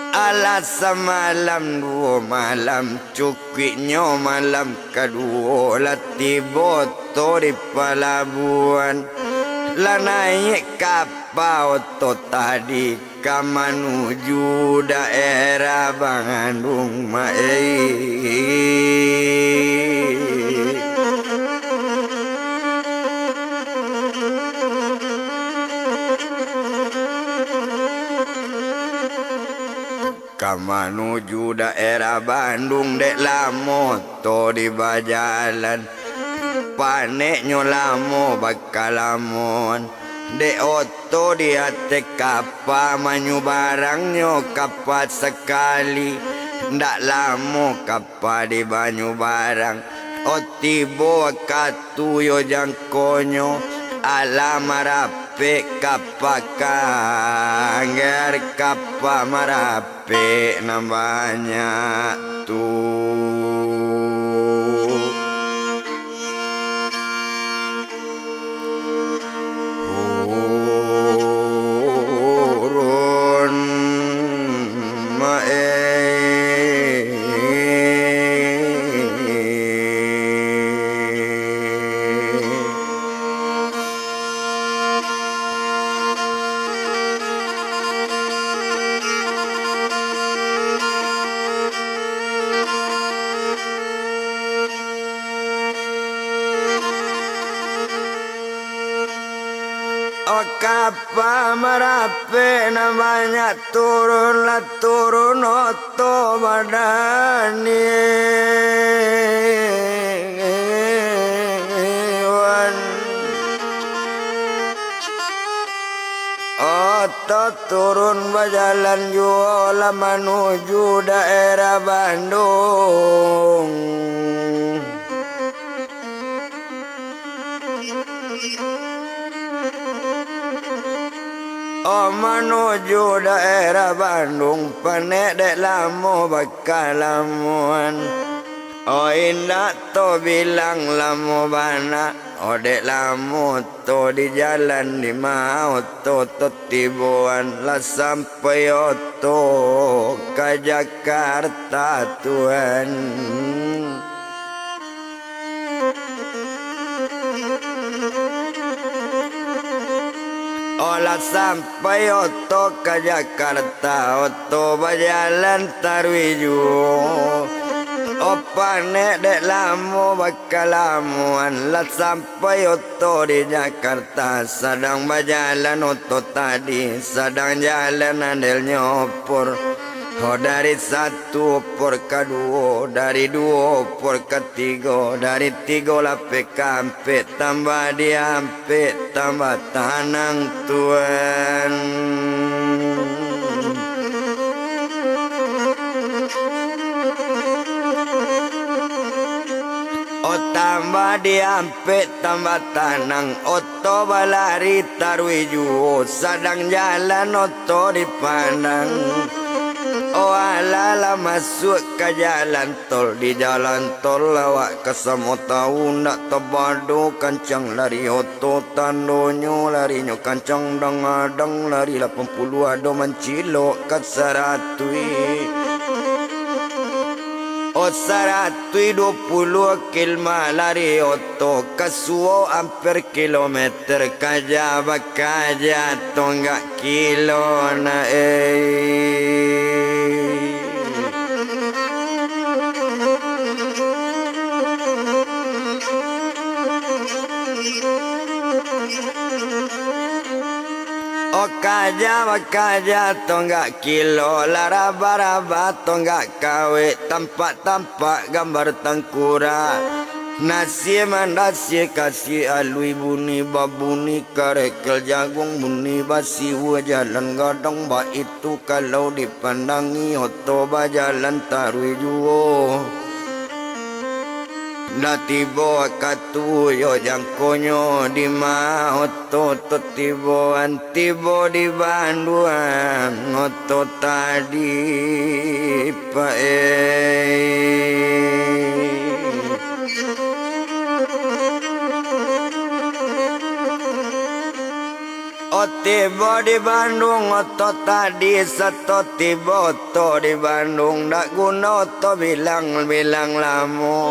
Alah samalam duo malam, cukuiknyo malam kaduo, lah tibo oto di palabuahan. Lah naiak kapa oto tadi ka manuju daerah Bandung, mak, eh. Ka manuju daerah Bandung, dek lamo oto di bajalan. Paneknyo lamo bakalamoan. Dek oto di ateh kapa, manyubarangnyo kapa sakali. Ndak lamo kapa di manyubarang. Oh, tibo wakatu yo jangkonyo, alah marapek kapa ka angger, kapa marapek nan banyak tu. Turun, mak, eh. Oh, kapa marapek nan banyak, turunlah, turun oto badanian. Oto turun bajalan juo lah manuju daerah Bandung. Oh, manuju daerah Bandung, panek dek lamo bakalamoan. Oh, indak tabilang lamo bana, oh, dek lamo oto di jalan, di ma oto tatiboan, lah sampai oto ka Jakarta, tuan. Oh, lah sampai oto ka Jakarta, oto bajalan taruih juo. Oh, panek dek lamo bakalamoan, lah sampai oto di Jakarta, sadang bajalan oto tadi, sadang jalan adelnyo opor. Oh, dari satu opor ka duo, dari duo opor ka tigo, dari tigo lapeh ka ampek, tambah di ampek tambah tanang, tuan. Oh, tambah di ampek tambah tanang, oto balari taruih juo, sadang jalan oto dipandang. Oh, alah lah masuak ka jalan tol, di jalan tol awak ka samo tawu, ndak tabado kancang lari oto, tandonyo larinyo kancang, dang-adang lari lapan puluah ado mancilok ka saratuih. Oh, saratuih duo puluah kilma lari oto, kasuo amper kilometer, kaja bakaja tonggak kilo na, eh. Oh, kaja Bakaja-bakaja tonggak kilo, lah raba-raba tonggak kawek, tampak-tampak gambar tangkurak. Nasie mandasie kasi alui, buni babuni karekel jagung, buni basiwa jalan gadang, baitu kalau dipandangi oto bajalan taruih juo. Ndak tibo wakatu yo jangkonyo, dima oto tu tiboan, tibo di banduang oto tadi, Pak, eh. O tibo di Bandung oto tadi, sato tibo oto di Bandung, dak guno oto bilang-bilang lamo.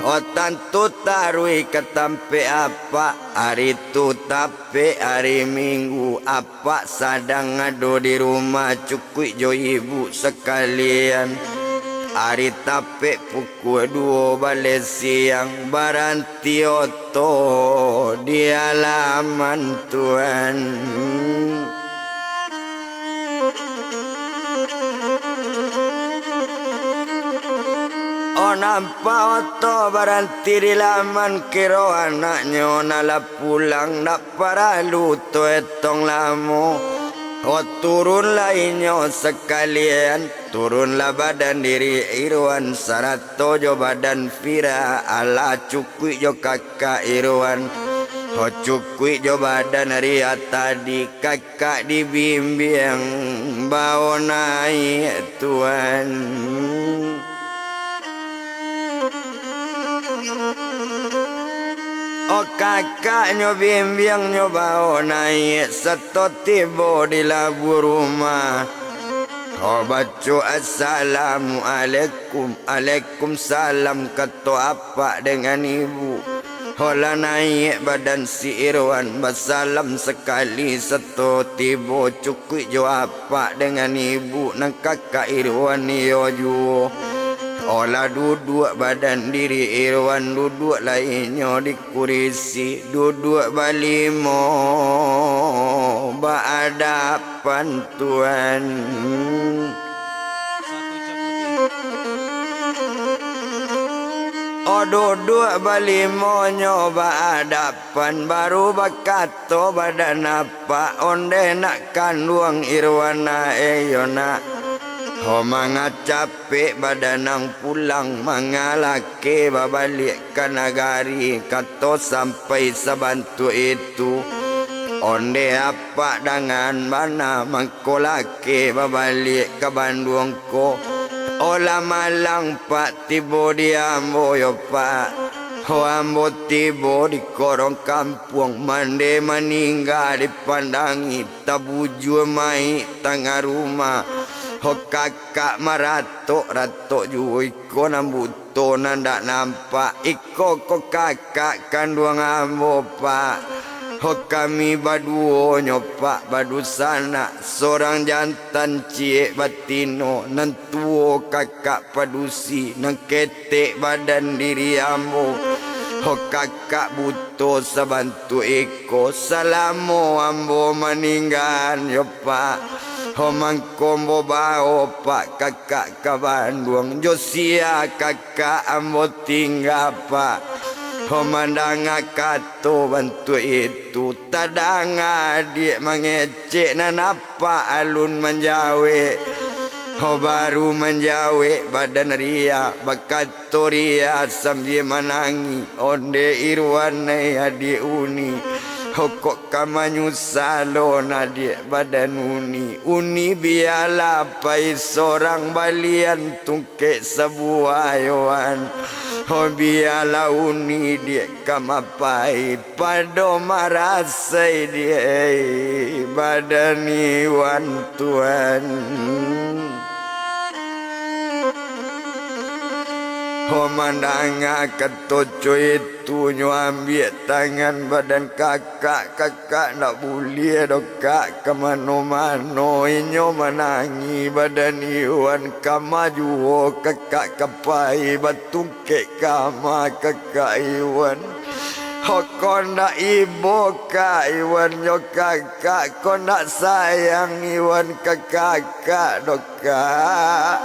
O tantu taruih ka tampek apak, ari tu tapek ari Minggu, apak sadang ado di rumah, cukuik jo ibu sakalian. Ari tapek pukua duo baleh siang, baranti oto di alaman tuan. O nampak oto baranti di laman, kiro anaknyo nan lah pulang, ndak paralu oto etong lamo. O turunlah inyo sakalian, turunlah badan diri Irwan sarato jo badan Vira, alah cukuik jo kakak Irwan. O cukuik jo badan Ria tadi, kakak dibimbiang bao naiak tuan. O kakaknyo bimbiangnyo bao naiak, sato tibo di labuah rumah. O baco assalamualaikum, alaikumsalam, kato apak dengan ibu. O lah naiak badan si Irwan, basalam sakali sato tibo, cukuik jo apak dengan ibu nan kakak Irwan iyo juo. O lah duduak badan diri Irwan, duduak lai inyo di kurisi, duduak balimo baadapan tuan. O duduak balimonyo baadapan, baru bakato badan apak, ondeh nak kanduang Irwan, nak, eh, iyo nak. O manga capek badan ang pulang, manga lake babaliak ka nagari, kato sampai sabantuak itu. Ondeh apak dangan bana mangko lake babaliak ka Bandung ko. O lah malang pak tibo di ambo yo pak. O ambo tibo di korong kampuang, mande maningga dipandangi, tabujua mayik tangah rumah. O kakak maratok-ratok juo, iko nan buto nan dak nampak, iko ko kakak kanduang ambo pak. O kami baduonyo pak badusanak, sorang jantan ciek batino, nan tuo kakak padusi, nan ketek badan diri ambo. O kakak buto sabantuak iko, salamo ambo maninggaan yo pak. O mangko ambo bao pak kakak ka Bandung, jo sia kakak ambo tingga pak. O mandanga kato bantuak itu, tadanga adiak mangecek, nan apak alun manjawek. O baru manjawek badan Ria, bakato Ria sambia manangih, ondeh Irwan ai adiak Uni. O kok ka manyusalo nan adiak badan Uni. Uni bialah pai sorang balian tungkek sabuah yo wan. O bialah Uni diak ka mapai, pado marasai diak ai badan Iwan tuan. O mandanga kato co itu, nyo ambiak tangan badan kakak, kakak ndak buliah doh kak ka mano-mano, inyo manangih badan Iwan, kama juo kakak ka pai, batungkek kama kakak Iwan. Ho, ko ndak ibo ka Iwan jo kakak, ko ndak sayang Iwan ka kakak doh, Kak.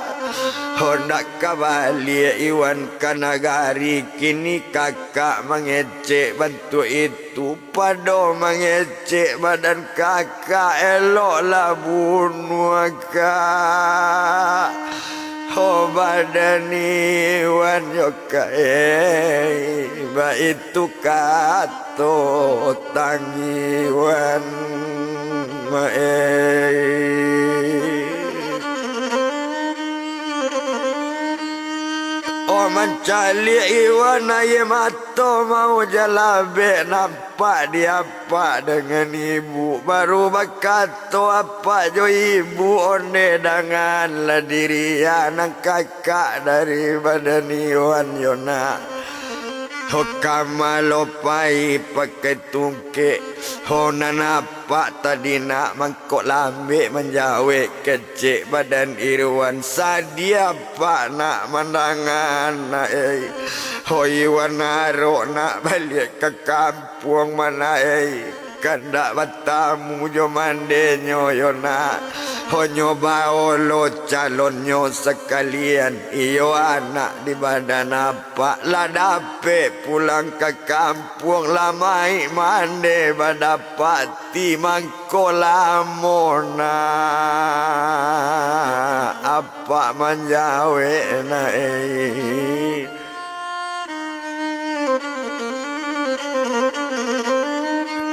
Ho, ndak ka baliak Iwan ka nagari, kini kakak mangecek bantuak itu, pado mangecek badan kakak, eloklah bunuah, Kak. Ho, badan Iwan yo, Kak, eh, baitu kato tang Iwan, eh. Oh, mancaliak Iwan, aia mato mau jalabek, nampak di apak dangan ibuk, baru bakato apak jo ibuk, ondeh danganlah diri, anak kakak dari badan Iwan yo, Nak. Ho, ka ma lo pai pakai tungkek, ho, nan apak tadi, Nak, mangkok lambek manjawek, kecek badan Iwan, sadiah apak nak mandanga, Nak, eh. Ho, Iwan arok nak baliak ka kampuang, Nak, eh. Kandak batamu jo mandenyo yo, Nak. Ho, nyo bao lo calonnyo sakalian, iyo anak di badan apak, lah dapek pulang ka kampuang, lah maik mande badapati, mangko lamo, Nak, apak manjawek, Nak, eh.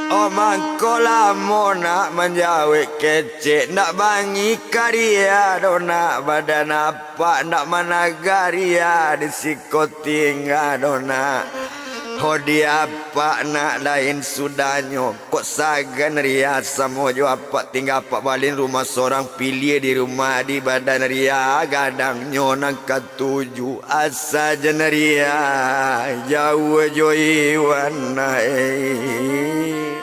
Oh, mangko lamo nak manjawek kecek, ndak bangih ka ria doh nak, badan apak ndak managah ria di siko tingga doh nak. Ho, di apak nak lain sudahnyo, kok sagan ria samo jo apak, tingga apak balin rumah sorang, piliah di rumah di badan ria, gadangnyo nan ka tuju. Asa jan ria jauah jo Iwan, ai.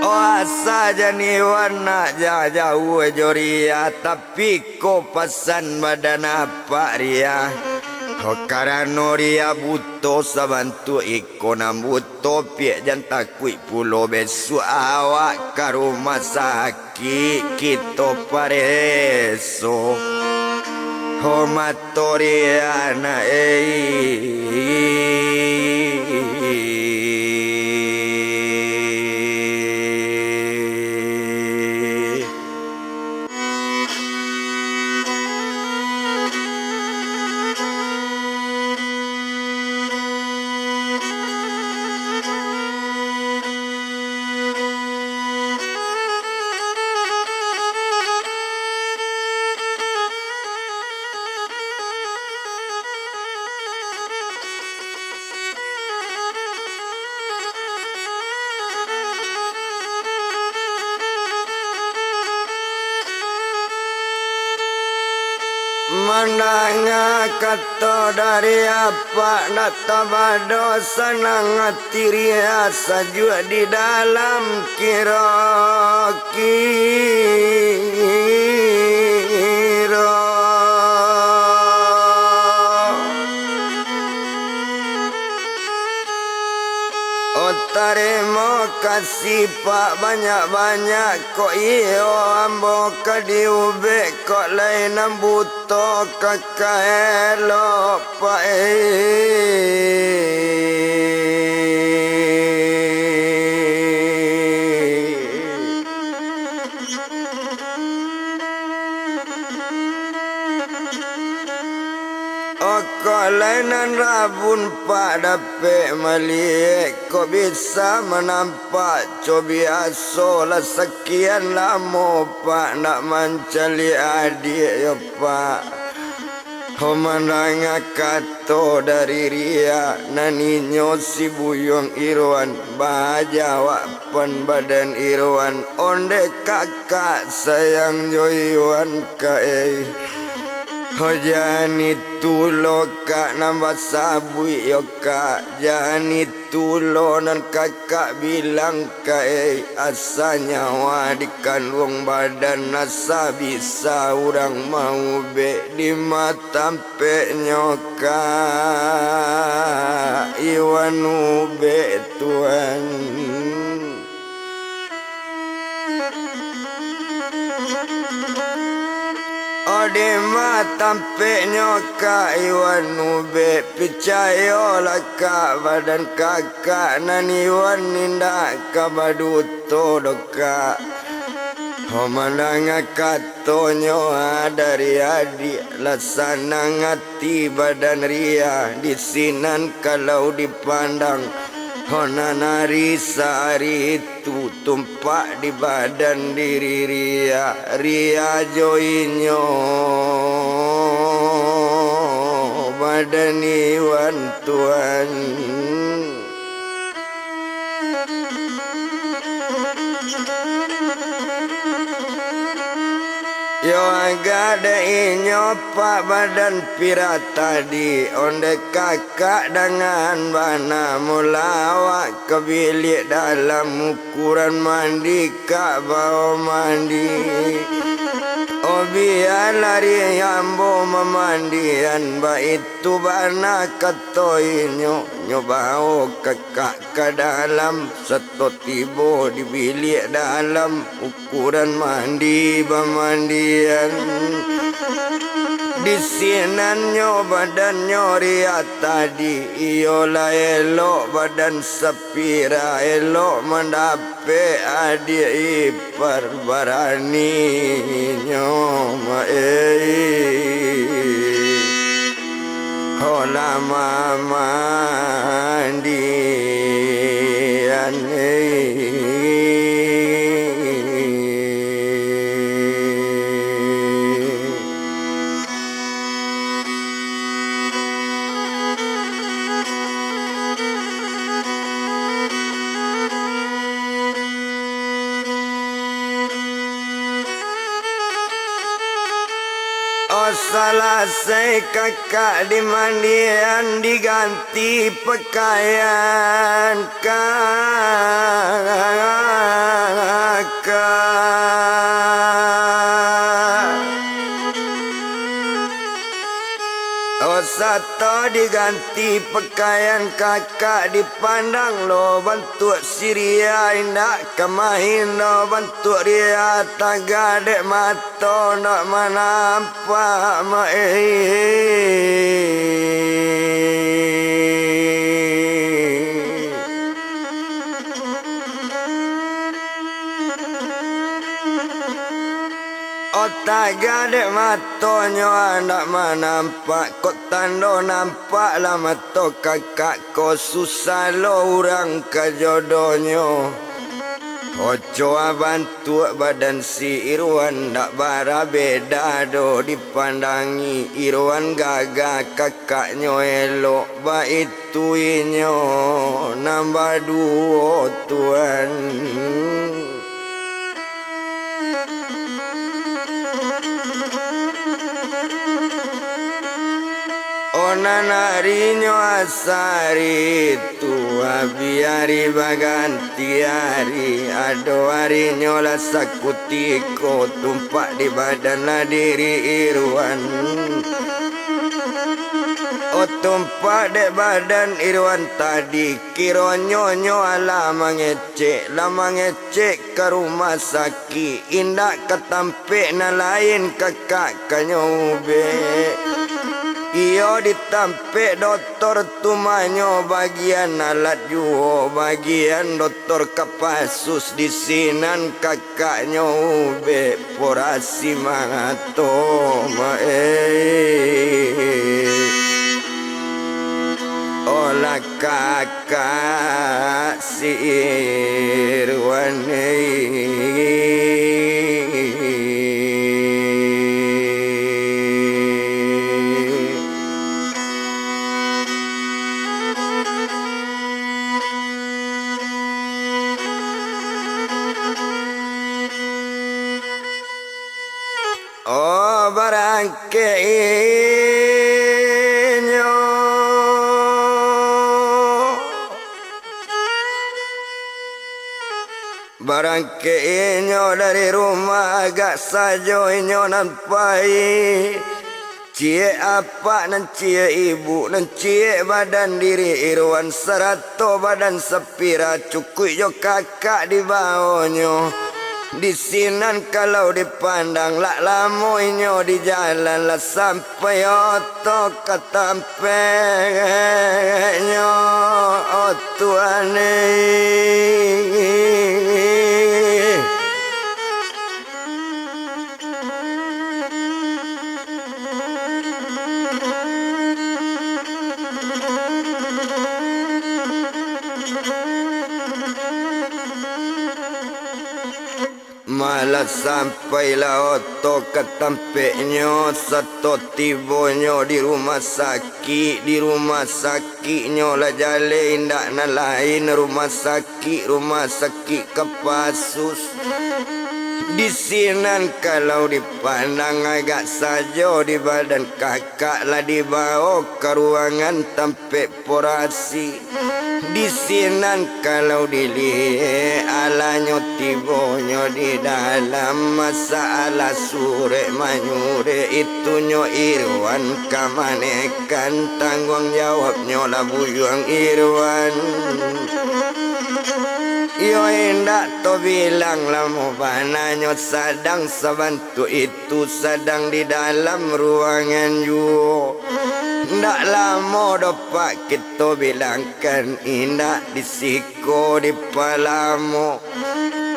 Oh, asa jan Iwan nak ja-, jauah jo ria, tapi ko pasan badan apak ria. Oh, karano ria buto sabantuak iko nan buto, piak jan takuik pulo besuak awak ka rumah sakik. Ki-, kito pareso, ho mato ria nak, ei. Mandanga kato dari apak, ndak tabado sanang ati ria, sajuak di dalam kiro-kiro. Oh, tarimo kasih, Pak, banyak-banyak, kok iyo ambo ka diubek, kok lai nan buto ka kaelo, Pak, eh. Okok lai nan rabun, Pak, dapek maliek, kok bisa manampak, co biaso lah sakian lamo, Pak, ndak mancaliak adiak yo, Pak. Ho, mandanga kato dari ria, nan inyo si Buyuang Irwan, bajawab pan badan Irwan, ondeh kakak sayang jo Iwan ka, ei. Ho, jan itu lo, Kak, nan basabuik yo, Kak. Jan itu lo nan kakak bilang, Kak, ei. Asa nyawa dikanduang badan, asa bisa urang maubek di ma tampeknyo, Kak, Iwan ubek, Tuan. Ode ma tampeknyo, Kak, Iwan ubek. Picayolah, Kak, badan kakak nan Iwan indak ka baduto doh, Kak. Ho, mandanga katonyo, ah, dari adiak, lah sanang ati badan Ria, di sinan kalau dipandang. Ho, nan ari sahari tu tumpak di badan diri Ria, Ria jo inyo badan Iwan, Tuan. Yo, agak dek inyo pak badan Pira tadi, ondeh kakak dangan bana, mula awak ka biliak dalam, ukuran mandi kak bao mandi. Oh, bialah diri ambo mamandian, baitu bana kato inyo, nyo bao kakak ka dalam, sato tibo di biliak dalam, ukuran mandi bamandian. Di sinan nyo badannyo Ria tadi, iyolah elok badan sapira, elok mandapek adiak ipar baraninyo, ma ei. Ho, lah mamandian, ei. Oh, salasai kakak dimandian, diganti pakaian kakak. Oh, sato diganti pakaian kakak, dipandang lo bantuak si Ria, indak ka main lo bantuak Ria, tagak dek mato ndak manampak, ma ei. Oh, tagak dek matonyo, ah, ndak manampak, kok tando nampak lah mato kakak ko, susah lo urang ka jodohnyo. Oco, ah, bantuak badan si Irwan, ndak bara beda doh dipandangi. Irwan gagah, kakaknyo elok, baitu inyo nan baduo, Tuan. Oh, nan arinyo asari tu, abih ari baganti ari, ado arinyo lah sakutiko, tumpak di badan lah diri Irwan. Oh, tumpak dek badan Irwan tadi, kironyo nyo alah mangecek, lah mangecek ka rumah sakik, indak ka tampek nan lain kakak ka nyo ubek. Iyo, di tampek dotor tu mah nyo bagian alat juo, bagian dotor Kapasus, di sinan kakak nyo ubek operasi mato, ma ei. Olah kakak si Irwan, ei. Oh. Barangkek inyo, barangkek inyo dari rumah, agak sajo inyo nan pai. Ciek apak nan ciek ibuk, nan ciek badan diri Irwan, sarato badan Sapira, cukuik jo kakak dibaonyo. Di sinan kalau dipandang, lah lamo inyo di jalan, lah sampai oto ka tampeknyo, o Tuhan eh. Malah sampailah oto ka tampeknyo, sato tibonyo di rumah sakik. Di rumah sakiknyo lah jaleh, indak nan lain, rumah sakik, rumah sakik Kapasus. Di sinan kalau dipandang, agak sajo di badan kakak lah dibawo ka ruangan tampek operasi. Di sinan kalau diliek, alanyo tibonyo di dalam, masalah surek manyurek, itunyo Irwan ka manekan, tangguang jawabnyo lah buyuang Irwan. Iyo indak to bilang lamo bana, nyo sadang sabantuak itu, sadang di dalam ruangan juo. Ndak lamo doh, Pak, kito bilangkan, indak di siko dipalamo.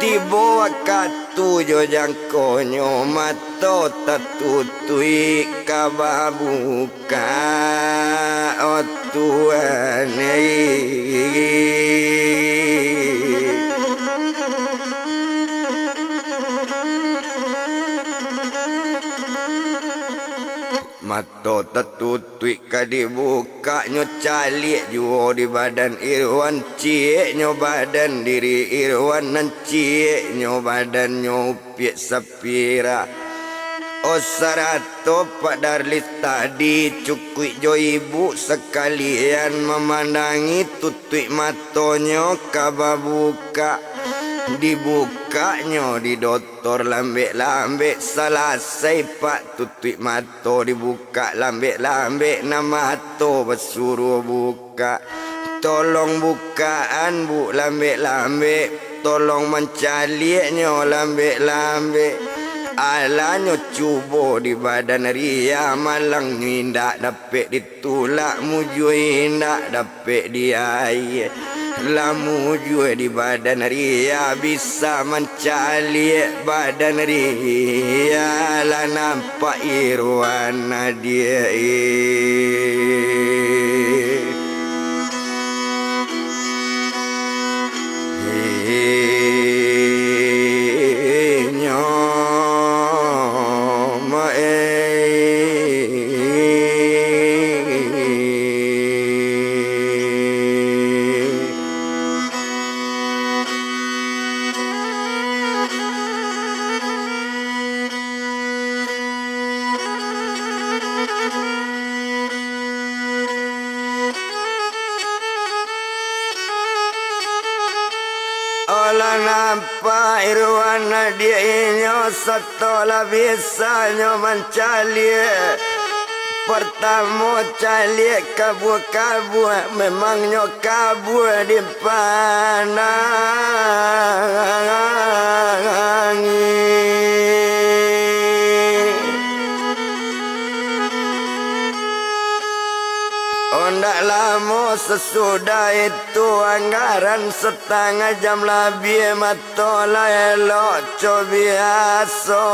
Tibo wakatu jo jangkonyo, mato tatutuik ka babuka, o Tuhan eh. Mato tatutuik ka dibukaknyo, caliak juo di badan Irwan, cieknyo badan diri Irwan, nan cieknyo badannyo Upiak Sapira. O sarato Pak Darlis tadi, cukuik jo ibuk sakalian mamandangi, tutuik matonyo ka babukak. Dibukaknyo di dotor lambek-lambek, salasai Pak tutuik mato dibukak lambek-lambek, nan mato basuruah bukak. Tolong bukakan, Buk, lambek-lambek, tolong mancaliaknyo lambek-lambek. Alanyo cubo di badan Ria, malangnyo indak dapek ditulak, mujua indak dapek diaia. Lah mujua di badan Ria, bisa mancaliak badan Ria, lah nampak Irwan adiak eh. Inyo ma eh. Alah nampak Irwan adiak inyo, sato lah bisanyo mancaliak. Partamo caliak kabua-kabua, memangnyo kabua dipandangi. Ondak lamo sasudah itu, anggaran satangah jam labiah, mato lah elok co biaso.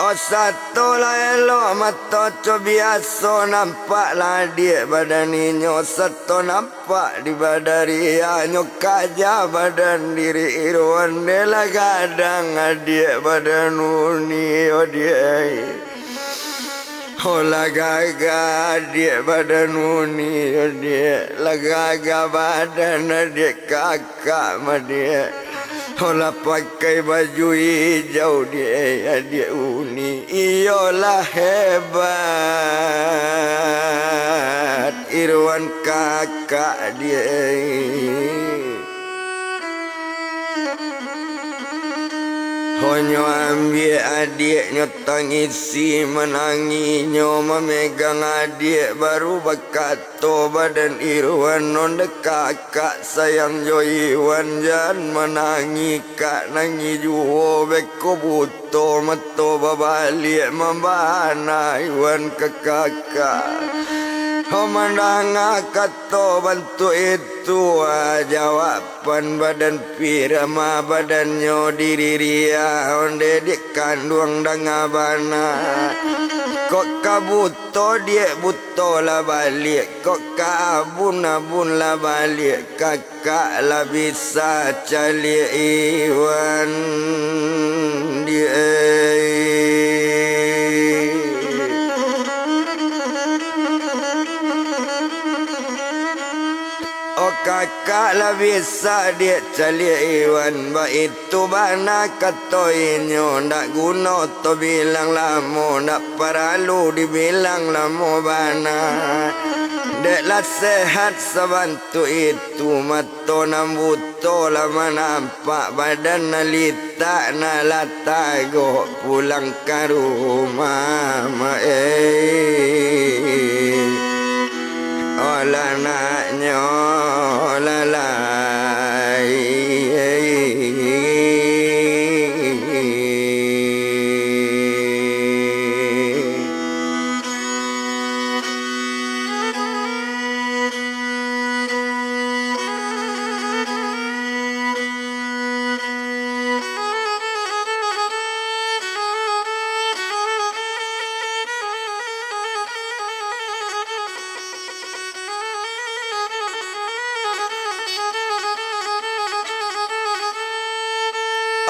Oh, sato lah elok mato co biaso, nampak lah adiak badan inyo, sato nampak di badan Ria, nyo kaja badan diri Irwan, dek lah gadang adiak badan uni, oh diak. Oh, lah gagah adiak badan uni, adiak. Lah gagah badan adiak, kakak madiak. Oh, lah pakai baju ijau, diak, adiak uni. Iyo lah hebat Irwan kakak, diak. Honyo ambiak adiaknyo tangisi mananginyo, mamegang adiak baru bakato badan Irwan, "Onde kakak sayang jo Iwan, jan manangih kak, nangih juo beko buto mato babaliak mambana Iwan ka kakak." Ho mandanga kato bantuak itu, ah, jawab Pan badan Pira ma badannyo diririah, onde diak kanduang danga bana. Kok ka buto diak buto lah baliak, kok ka abun abun lah baliak, kakak lah bisa caliak Iwan diak. Oh kakak lah bisa diak caliak Iwan, baitu bana kato inyo, ndak guno to bilang lamo, ndak paralu dibilang lamo bana. Dek lah sehat sabantuak itu, mato nan buto lah manampak, badan nan litak nan lah tagok pulang ka rumah, mak, eh. Olah anaknyo lalai.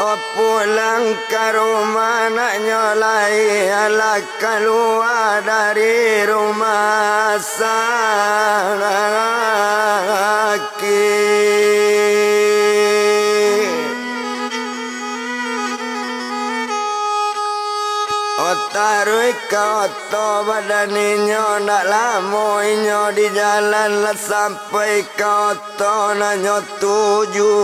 Oh, pulang ka rumah, anaknyo lai alah kalua dari rumah sakik. Oh, taruih ka oto badan inyo, ndak lamo inyo di jalan, lah sampai ka oto nan nyo tuju.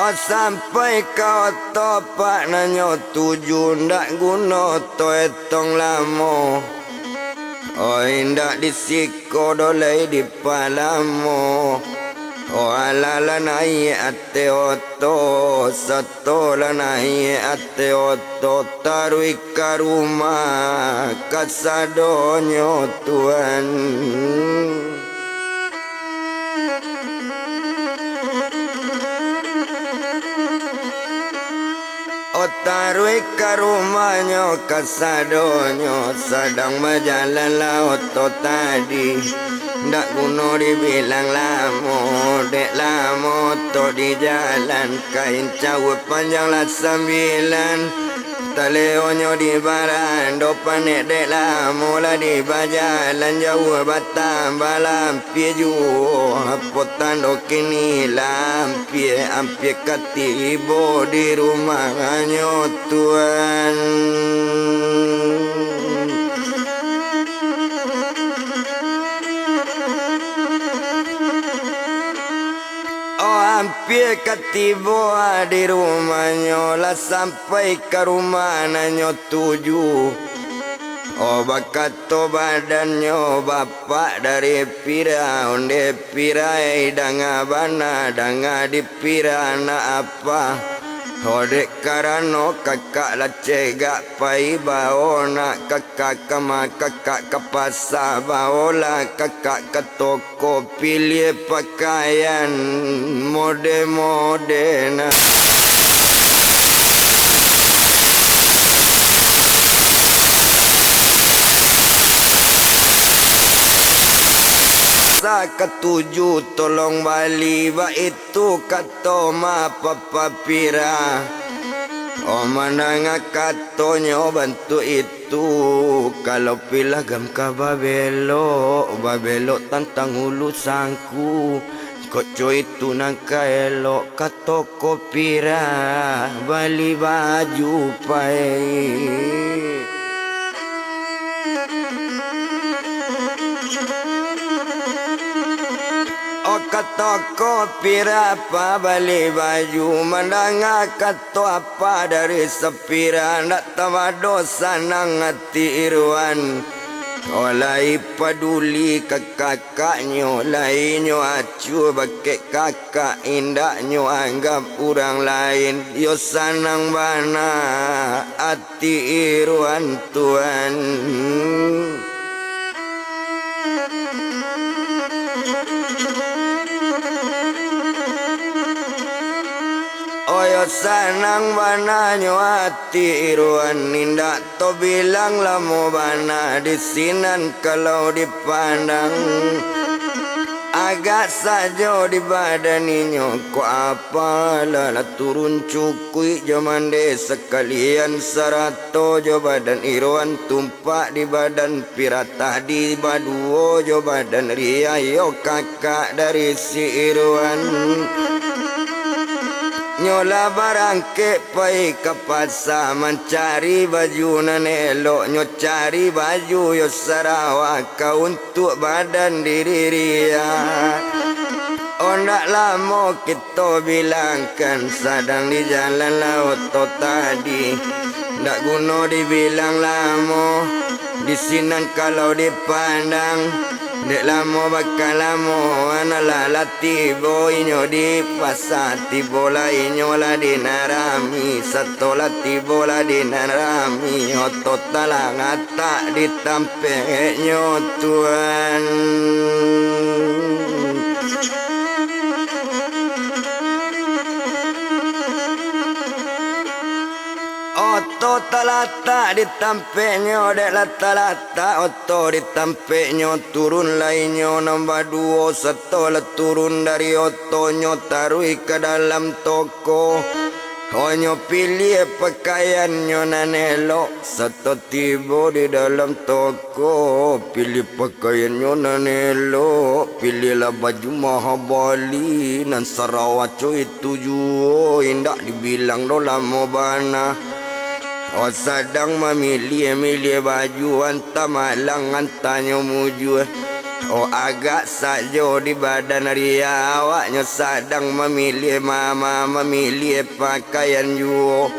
Oh, sampai ka oto pak nan nyo tuju, ndak guno to etong lamo. Oh, indak di siko doh lai di palamo. Oh, alah lah naiak ateh oto, sato lah naiak ateh oto, taruih ka rumah kasadonyo tuan. Oh, taruih ka rumahnyo kasadonyo, sadang bajalan lah oto tadi. Ndak guno dibilang lamo, dek lamo oto di jalan, kain cawek panjang lah sambilan. Taleonyo di barando panek, dek lamo lah di bajalan jauah, batambah lah ampia juo. Apo tando kini lah ampia, ampia ka tibo di rumahnyo tuan. Oh, ampia ka tibo di rumahnyo, lah sampai ka rumah nan nyo tuju. Oh, bakato badannyo, "Bapak dari Pira, onde Pira, eh, danga bana, danga di Pira nak apa?" Oh, dek karano kakak lah cegak pai bao nak, kakak ka ma, kakak ka pasa, baolah kakak ka toko. Ko piliah pakaian mode-mode na. katuju tolong bali, baitu kato ma papa pira. Oh, mandanga katonyo bantuak itu, kalau pilagam ka babelok, babelok tantang ulu sangku, kok co itu nan ka elok, kato ko pira bali baju pai. Oh, kato ko pira pa bali baju, mandanga kato apa dari sapira, ndak tabado sanang ati Irwan. Oh, lai paduli ka kakaknyo, lai nyo acuah bakeh kakak, indak nyo anggap urang lain, yo sanang bana ati Irwan tuan. Oh, yo sanang bana nyo ati Irwan, indak tobilang lamo bana di sinan kalau dipandang. Agak sajo di badan inyo, kok apalah lah turun cukuik jo mande sakalian, sarato jo badan Irwan tumpak di badan piratah di baduo jo badan riayo kakak dari si Irwan. Nyo lah barangkek pai ka pasa mancari baju nan elok, nyo cari baju yo sarawa ka untuak badan diri ria. Ondak lamo kito bilangkan, sadang di jalan lah oto tadi. Ndak guno dibilang lamo, di sinan kalau dipandang. Dek lamo baka lamo, analah lah tibo inyo di pasa, tibo lah inyo lah di nan rami, sato lah tibo lah di nan rami, oto talangatak di tampeknyo tuan. Oto talatak di tampeknyo, dek lah talatak oto di tampeknyo, turun lah inyo nan baduo, sato lah turun dari otonyo taruih ka dalam toko. Onyo piliah pakaiannyo nan elok, sato tibo di dalam toko. Ko piliah pakaiannyo nan elok, piliahlah baju mahabali, nan sarawa co itu juo, indak dibilang doh lamo bana. Oh, sadang mamiliah-miliah baju, antah malang, antahnyo mujua. Oh, agak sajo di badan ria, awaknyo sadang mamiliah mama, mamiliah pakaian juo.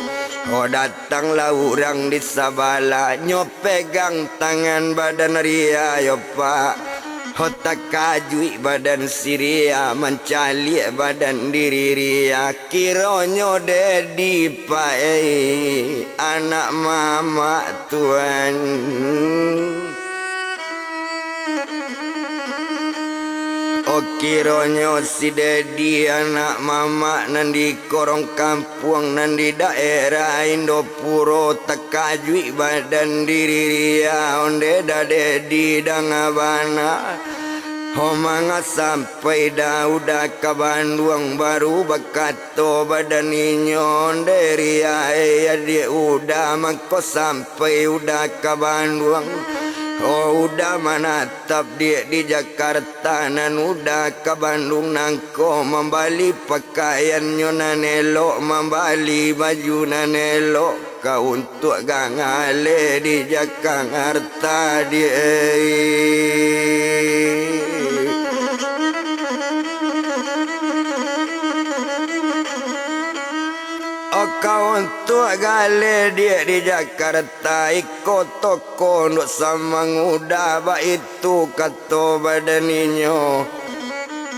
Oh, datanglah urang di sabalah, nyo pegang tangan badan ria yo, Pak. Ho, takajuik badan si ria, mancaliak badan diri ria, kironyo Dedi, Pak, eh, anak mamak tuan. Oh, kironyo si Dedi anak mamak nan di korong kampuang nan di daerah Indopuro, takajuik badan diri ria, onde dah Dedi danga bana. Ho, manga sampai dah Uda ka Banduang, baru bakato badan inyo, onde ria, eh, adiak Uda, mangko sampai Uda ka Banduang. Oh, Uda manatap diak di Jakarta, nan Uda ka Banduang nangko mambali pakaiannyo nan elok, mambali baju nan elok, ka untuak gangale di Jakarta diak. Oh, ka untuak gale diak di Jakarta, iko toko Ndok Samang Uda, baitu kato badan inyo.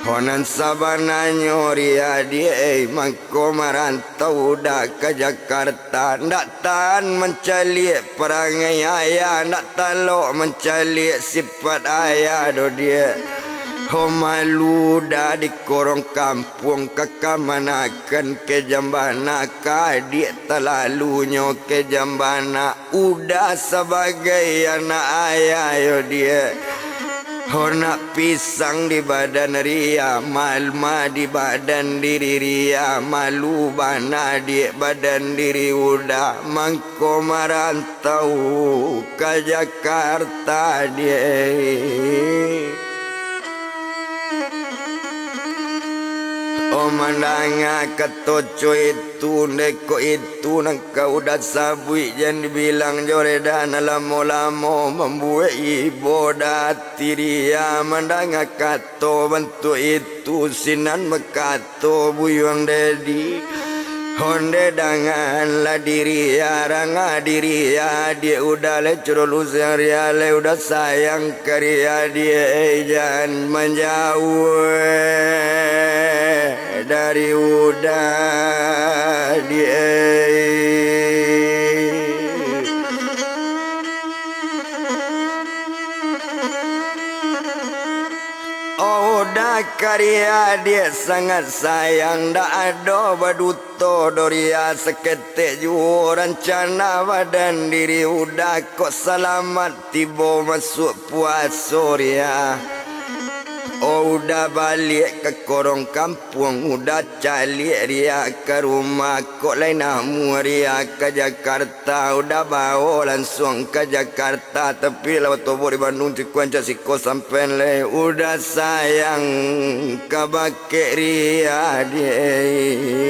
Ho, nan sabananyo ria diak, eh, mangko marantau Uda ka Jakarta, ndak tahan mancaliak parangai ayah, ndak talok mancaliak sipat ayah doh diak. Ho, malu Uda di korong kampuang, ka kamanakan kejam bana, ka adiak talalunyo kejam bana. Uda sabagai anak ayah yo diak. Hornak pisang di badan Ria, malma di badan diri Ria, malu bana diak badan diri Uda, mangko marantau ka Jakarta diak. Oh, mandanga kato co itu, ndeh kok itu nan ka Uda sabuik, jan dibilang jo reda nan lamo-lamo mambuek ibo dati Ria. Mandanga kato bantuak itu, sinan bakato buyuang Dedi. Onde dangan lah diri Ria, ranga diri Ria, diak Uda lai curo lusiang Ria, lai Uda sayang ka Ria, diak jan manjauah dari Uda, diak. Oh, Uda ka Ria, diak sangat sayang, ndak ado baduto doh Ria saketek juo, rancana badan diri Uda kok salamat tibo masuak puaso Ria. Oh, Uda baliak ka korong kampuang, Uda caliak Ria ka rumah, kok lai namuah Ria ka Jakarta, Uda bawo lansuang ka Jakarta, tapi lah batobok di Bandung, ciko rancak siko sampai lai, Uda sayang ka bakeh Ria, diak.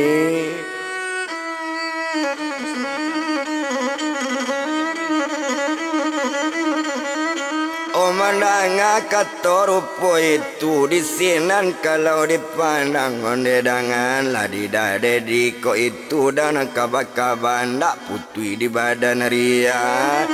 Oh, mandanga kato rupo itu, di sinan kalau dipandang, onde dangan lah di Dedi kok itu, dan kaba-kaba ndak putuih di badan Ria.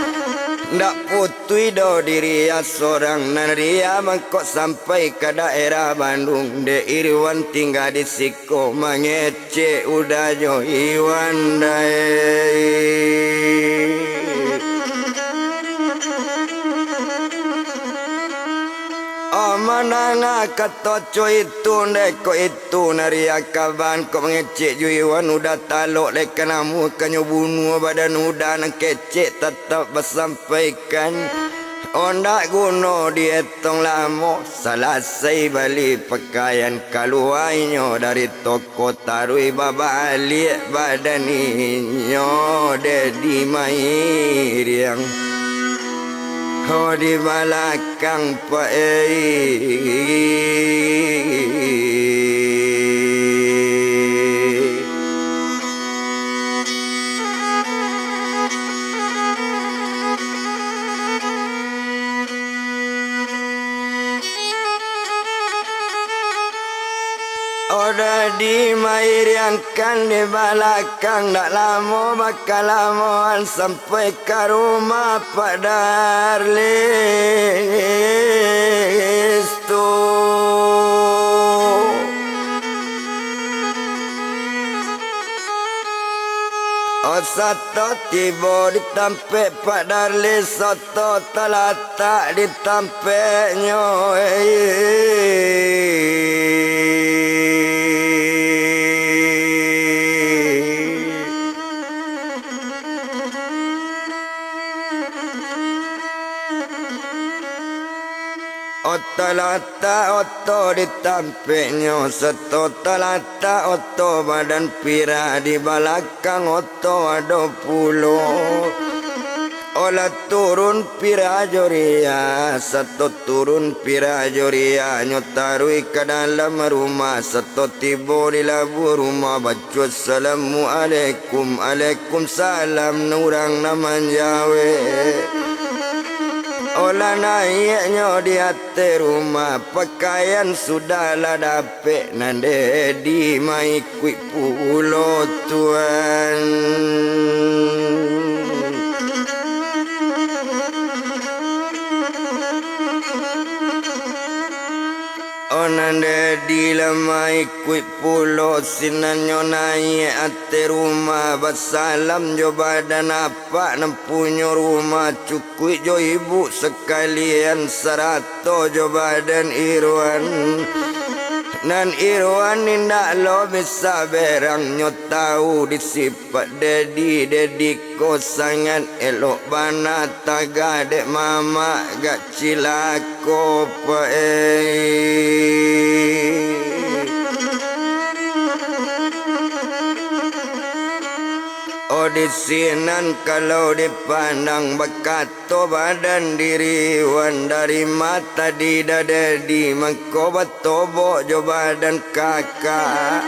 Ndak putuih doh diri Ria sorang, nan Ria mangko sampai ka daerah Bandung, dek Irwan tingga di siko mangecek Uda jo Iwan, dai. Oh, mandanga kato co itu, ndeh kok itu, nan Ria kaban kok mangecek jo Iwan, Uda talok lai ka namuah, kanyo bunuah badan Uda nan kecek tatap basampaikan. Ondak guno dietong lamo, salasai bali pakaian, kalua inyo dari toko, taruih babaliak badan inyo, Dedi Mairiang. Ho, di balakang, Pak, eh. Uda dimairiangkan di balakang, ndak lamo bakalamoan sampai ka rumah Pak Darlis tu. Oh, sato tibo di tampek Pak Darlis, sato talatak di tampeknyo. Oh, talatak oto di tampeknyo, sato talatak oto badan Pira, di balakang oto ado pulo. Oh, lah turun Pira jo Ria, sato turun Pira jo Ria, nyo taruih ka dalam rumah, sato tibo di labuah rumah, baco, "Assalamualaikum." "Alaikumsalam," urang nan manjawek. Oh, lah naiaknyo di ateh rumah, pakaian sudah lah dapek, nan Dedi maikuik pulo, tuan. Oh, nan Dedi lah maikuik pulo, sinan nyo naiak ateh rumah, basalam jo badan apak nan punyo rumah, cukuik jo ibuk sakalian, sarato jo badan Irwan. Nan Irwan indak lo bisa berang, nyo tau di sipat Dedi. Dedi ko sangat elok bana, tagah dek mamak, gak cilako pae. Oh, di sinan kalau dipandang, bakato badan diri Irwan, dari mata di dada Dedi, mangko batobok jo badan kakak.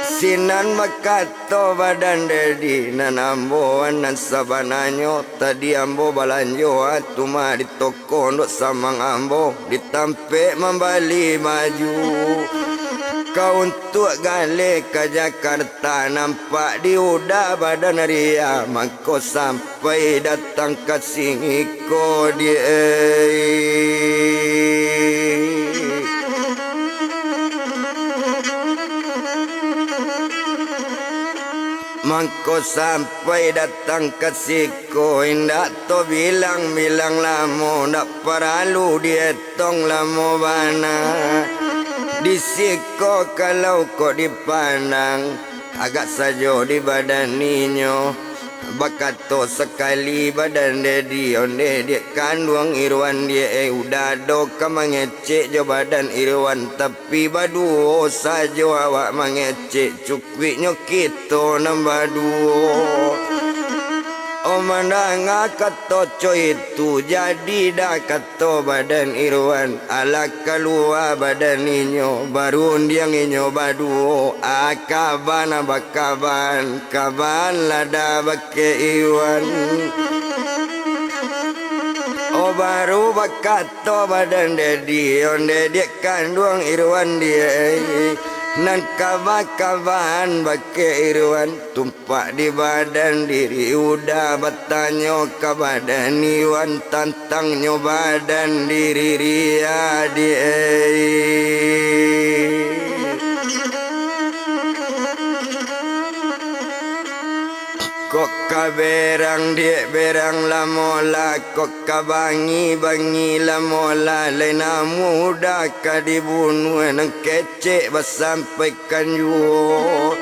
Sinan bakato badan Dedi, nan ambo nan sabananyo, tadi ambo balanjo, ah, tu mah di toko ondok samang ambo, di tampek mambali baju. Ka untuak galeh ka Jakarta, nampak di Uda badan Ria, mangko sampai datang ka siko di. Mangko sampai datang ka siko, indak tabilang-bilang lamo, ndak paralu dietong lamo bana. Di siko kalau kok dipandang, agak sajo di badan inyo. Bakato sakali badan Dedi, ondeh dek kanduang Irwan, di e, Uda do ka mangecek jo badan Irwan, tapi baduo sajo awak mangecek, cukuiknyo kito nan baduo. Oh, mandanga kato co itu, jadi dah kato badan Irwan, alah kalua badan inyo, barundiang inyo baduo, ah, kaban bakaban, kaban lah dah bakek Irwan. Oh, baru bakato badan Dedi, ondeh dek kanduang Irwan, di e, nan kaban-kaban bakek Irwan, tumpak di badan diri Uda, batanyo ka badan Irwan, tantangnyo badan diri Ria, di e. Kok ka berang dek berang lamo lah, kok ka bangi-bangi lamo lah, lai nan mudah ka dibunuah, nan kecek basampaikan juo.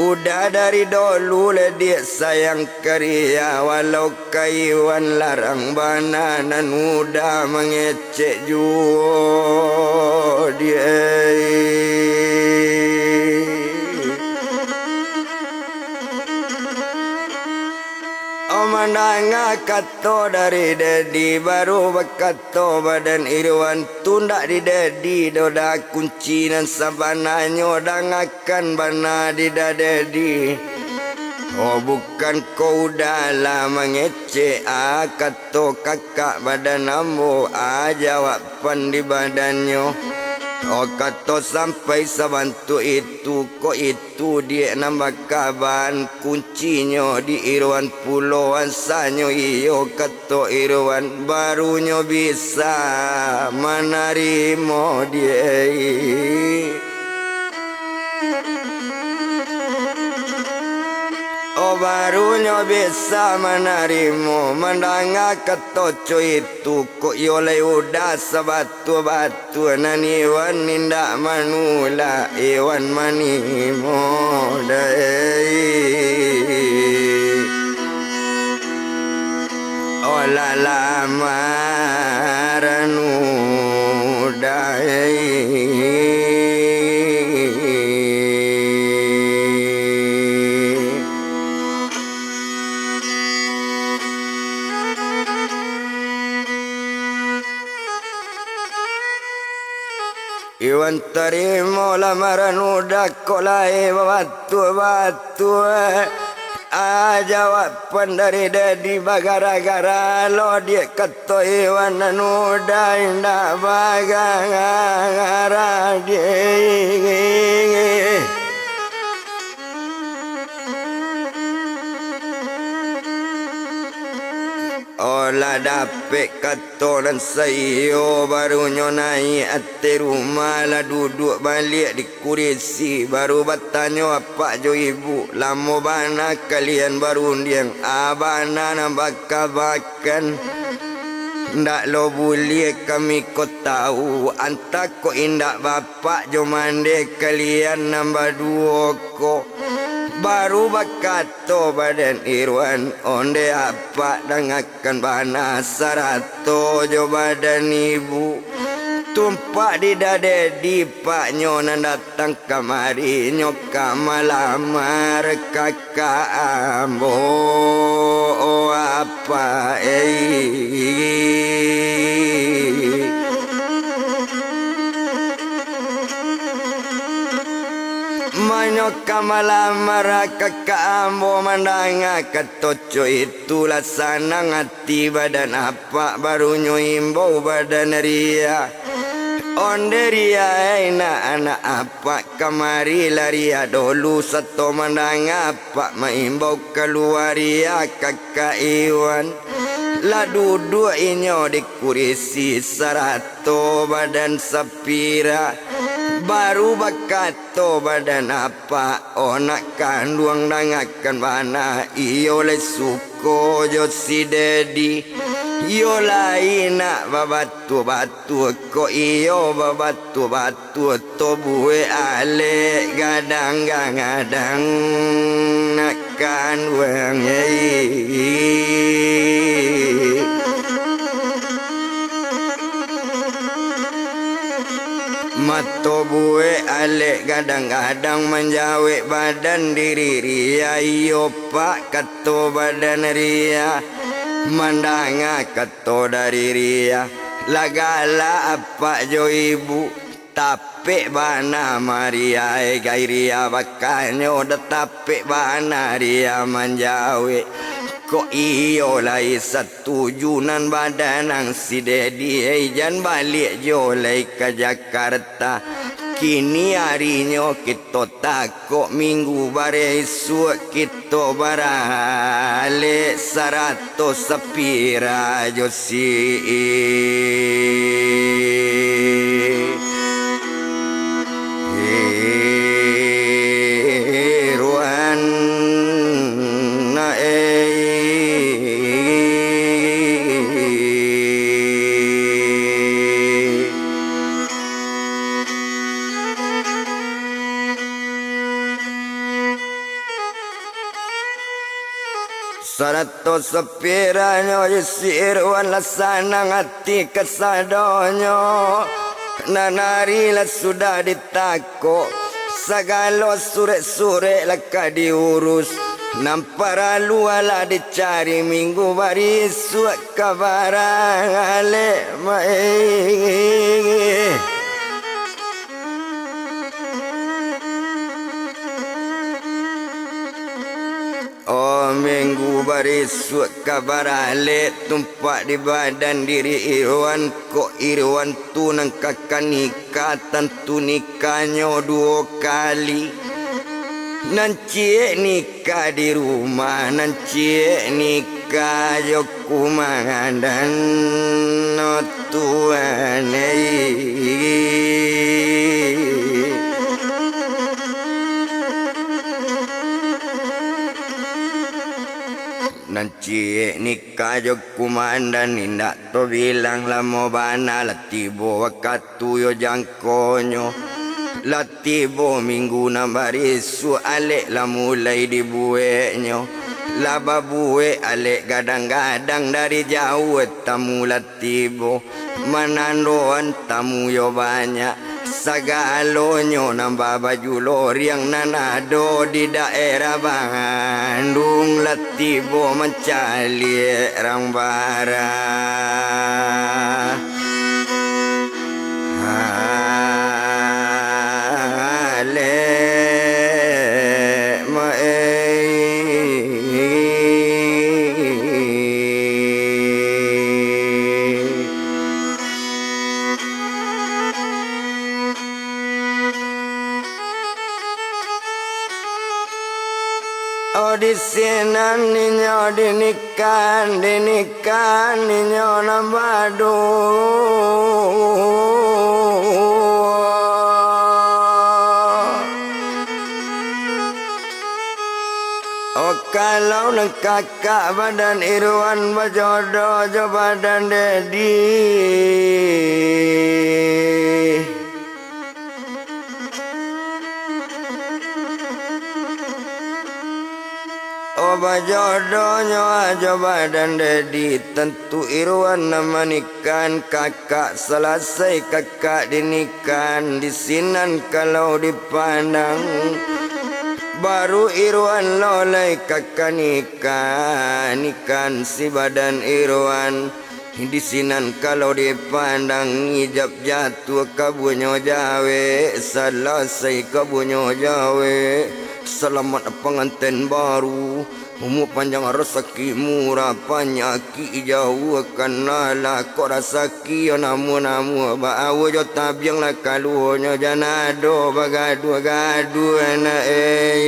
Uda dari dolu lah dek sayang ka Ria, walau ka Irwan larang bana, nan Uda mangecek juo, di e. Oh, mandanga kato dari Dedi, baru bakato badan Irwan, tu ndak di Dedi doh dah, kunci nan sabananyo dangakan bana di dada Dedi. Oh, bukan ko Uda lah mangecek, ah, kato kakak badan ambo, ah, jawaban di badannyo. Oh, kato sampai sabantuak itu, kok itu diak nan bakaban, kuncinyo di Irwan pulo, ansanyo iyo kato Irwan, barunyo bisa manarimo diak. Oh, barunyo bisa manarimo, mandanga kato co itu, kok iyo lai Uda sabatua-batua, nan Irwan indak manulak, Irwan manimo dai. Oh, lah lamaran Uda. Irwan tarimo lamaran Uda, kok lai babatua-batua. Ah, jawaban dari Dedi, bagara-gara lo diak, kato Irwan, nan Uda indak bagara diak. Oh, lah dapek kato nan saiyo, barunyo naiak ateh rumah, lah duduak baliak di kurisi, baru batanyo apak jo ibuk, lamo bana kalian barundiang, a bana nan bakabakan. Ndak lo buliah kami ko tau, antah kok indak bapak jo mandeh kalian nan baduo ko. Baru bakato badan Irwan, ondeh apak dangakan bana sarato jo badan ibu. Tumpak di dade dipaknyo nan datang kamari nyo ka malamar ka ka ambo, apak, ei. Manyo ka malamar kakak ambo mandanga kato co itu lah sanang ati badan apak, barunyo imbau badan Ria. Onde Ria, ei, nak anak apak, kamari lah Ria dolu sato mandanga apak maimbau kalua Ria kakak Iwan. Lah duduak inyo di kurisi sarato badan Sapira. Baru bakato badan apak, o nak kanduang, dangakan bana, iyo lai suko jo si Dedi. Iyo lai nak babatua-batua ko, iyo babatua-batua. Tobuek alek gadang-gadang nak kanduang, ei. Matobuek alek gadang-gadang manjawek badan diri Ria, iyo pak, kato badan Ria. Mandanga kato dari Ria, lah galak apak jo ibu. Tapek bana Maria, eh, gai Ria bakanyo, dah tapek bana Ria manjawek. Kok iyo lai satuju nan badanang si Dedi, eh, jan baliak jo lai ka Jakarta. Kini arinyo kito takok minggu barisuak kito baralek sarato Sapira jo si Irwan, na ei. Sarato Sapira nyo jo si Irwan lah sanang ati kasadonyo. Nan ari lah sudah ditakok, sagalo surek-surek lah ka diurus. Nan paralu alah dicari, minggu barisuak ka baralek, maeh. Oh, minggu barisuak ka baralek, tumpak di badan diri Irwan, kok Irwan tu nan ka ka nikah, tantu nikahnyo duo kali. Nan ciek nikah di rumah, nan ciek nikah jo kumandan tuan, ei. Nan ciek nikah jo kumandan, indak tabilang lamo bana lah tibo wakatu yo jangkonyo. Lah tibo minggu nan barisuak, alek lah mulai dibueknyo. Lah babuek alek gadang-gadang, dari jauah tamu lah tibo. Manandoan tamu yo banyak, sagalonyo nan babaju loriang nan ado di daerah Bandung lah tibo mancaliak rang bara. Alek maeh. Oh, di sinan inyo dinikah, dinikah inyo nan baduo. Oh, kalau Kakak badan Irwan bajodoh jo badan Dedi. Oh, bajodohnyo jo badan Dedi, tantu Irwan nan manikahan kakak. Salasai kakak dinikahan, di sinan kalau dipandang, baru Irwan lo lai kakak nikah, nikahan si badan Irwan. Di sinan kalau dipandang, ijab jatuah kabuanyo jawek, salasai kabuanyo jawek. Salamat panganten baru, umua panjang rasaki murah, panyakik jauahkan alah. Kok rasaki yo namuah-namuah, baawo jo tabiang lah kaluonyo, jan ado bagaduah-gaduah nak, eh.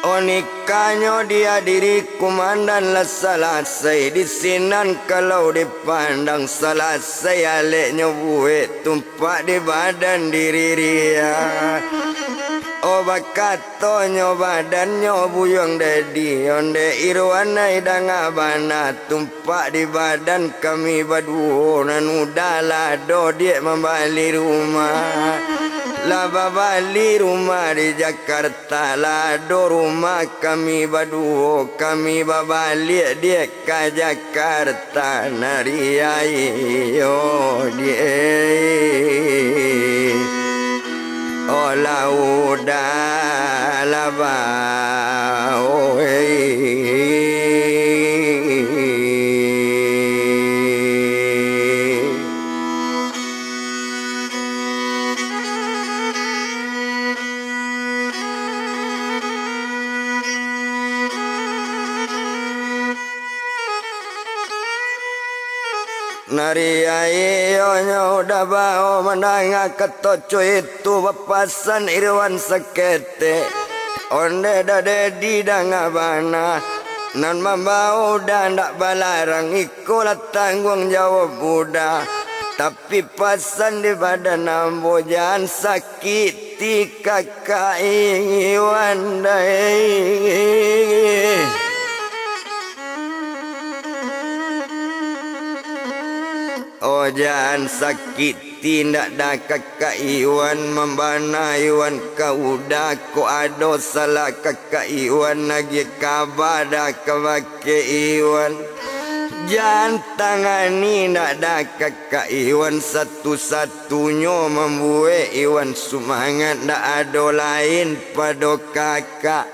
Oh, nikahnyo dihadiri kumandan lah salasai, di sinan kalau dipandang, salasai aleknyo buek, tumpak di badan diri ria. Oh, bakatonyo badannyo buyuang Dedi, ondeh Irwan ai danga bana, tumpak di badan kami baduo, nan udah lah ado diak mambali rumah, lah babali rumah di Jakarta, lah ado rumah kami baduo, kami babaliak diak ka Jakarta, nari ayo diak. Oh, lah udah lah ba, oh, eh. Nari ayo nyo udah bao mandanga kato cuitu, bapasan Irwan saketek. Ondeh Dedi danga bana, nan mambao udah ndak balarang, iko lah tangguang jawab udah. Tapi pasan di badan ambo, jan sakik ti kakak Iwan dai. Oh, jan sakik ti ndak da kakak Iwan, mambana Iwan ka udah, kok ado salah kakak Iwan, agiah kaba da kabake Iwan. Jan tangani ndak da kakak Iwan, satu-satunyo mambuek Iwan sumangat, ndak ado lain pado kakak.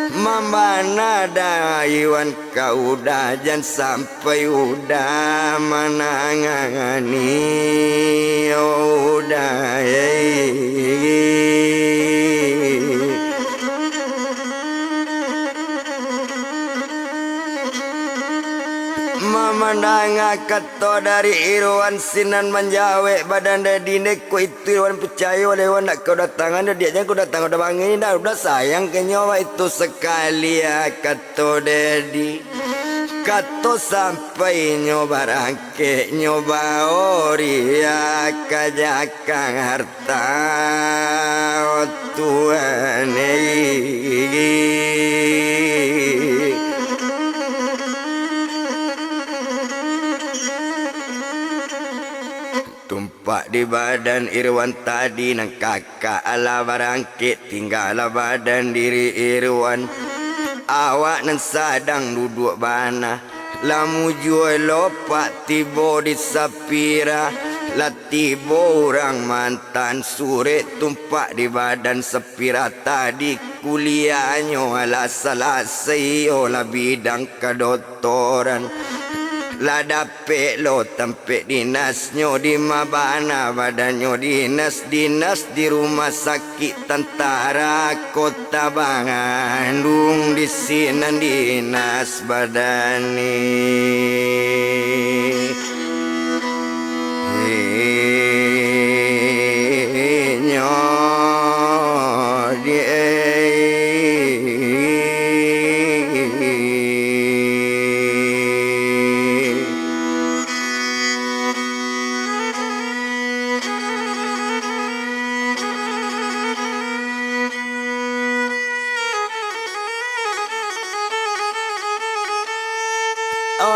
Mambana da Iwan ka udah, jan sampai udah manangani udah, eh. Mamandanga kato dari Irwan sinan manjawek badan Dedi, ndeh kok itu Irwan picayo lai, Wan, ndak ka udah tangan, diak jan ka udah tangan, udah bangin, ndak udah sayang ka nyo, wak itu sakali, ah, kato Dedi. Kato sampainyo barangkek nyo baoria ka Jakarta, oh Tuhan, eh. Tumpak di badan Irwan tadi nan kakak alah barangkek, tinggalah badan diri Irwan. Awak nan sadang duduak bana, lah mujua lopak tibo di Sapira, lah tibo urang mantan surek tumpak di badan Sapira tadi. Kuliahnyo alah salasai, iyo lah bidang kadoktoran. Lah dapek lo tampek dinasnyo, di ma bana badannyo dinas, dinas di rumah sakik tantara Kota Bandung, di sinan dinas badan inyo di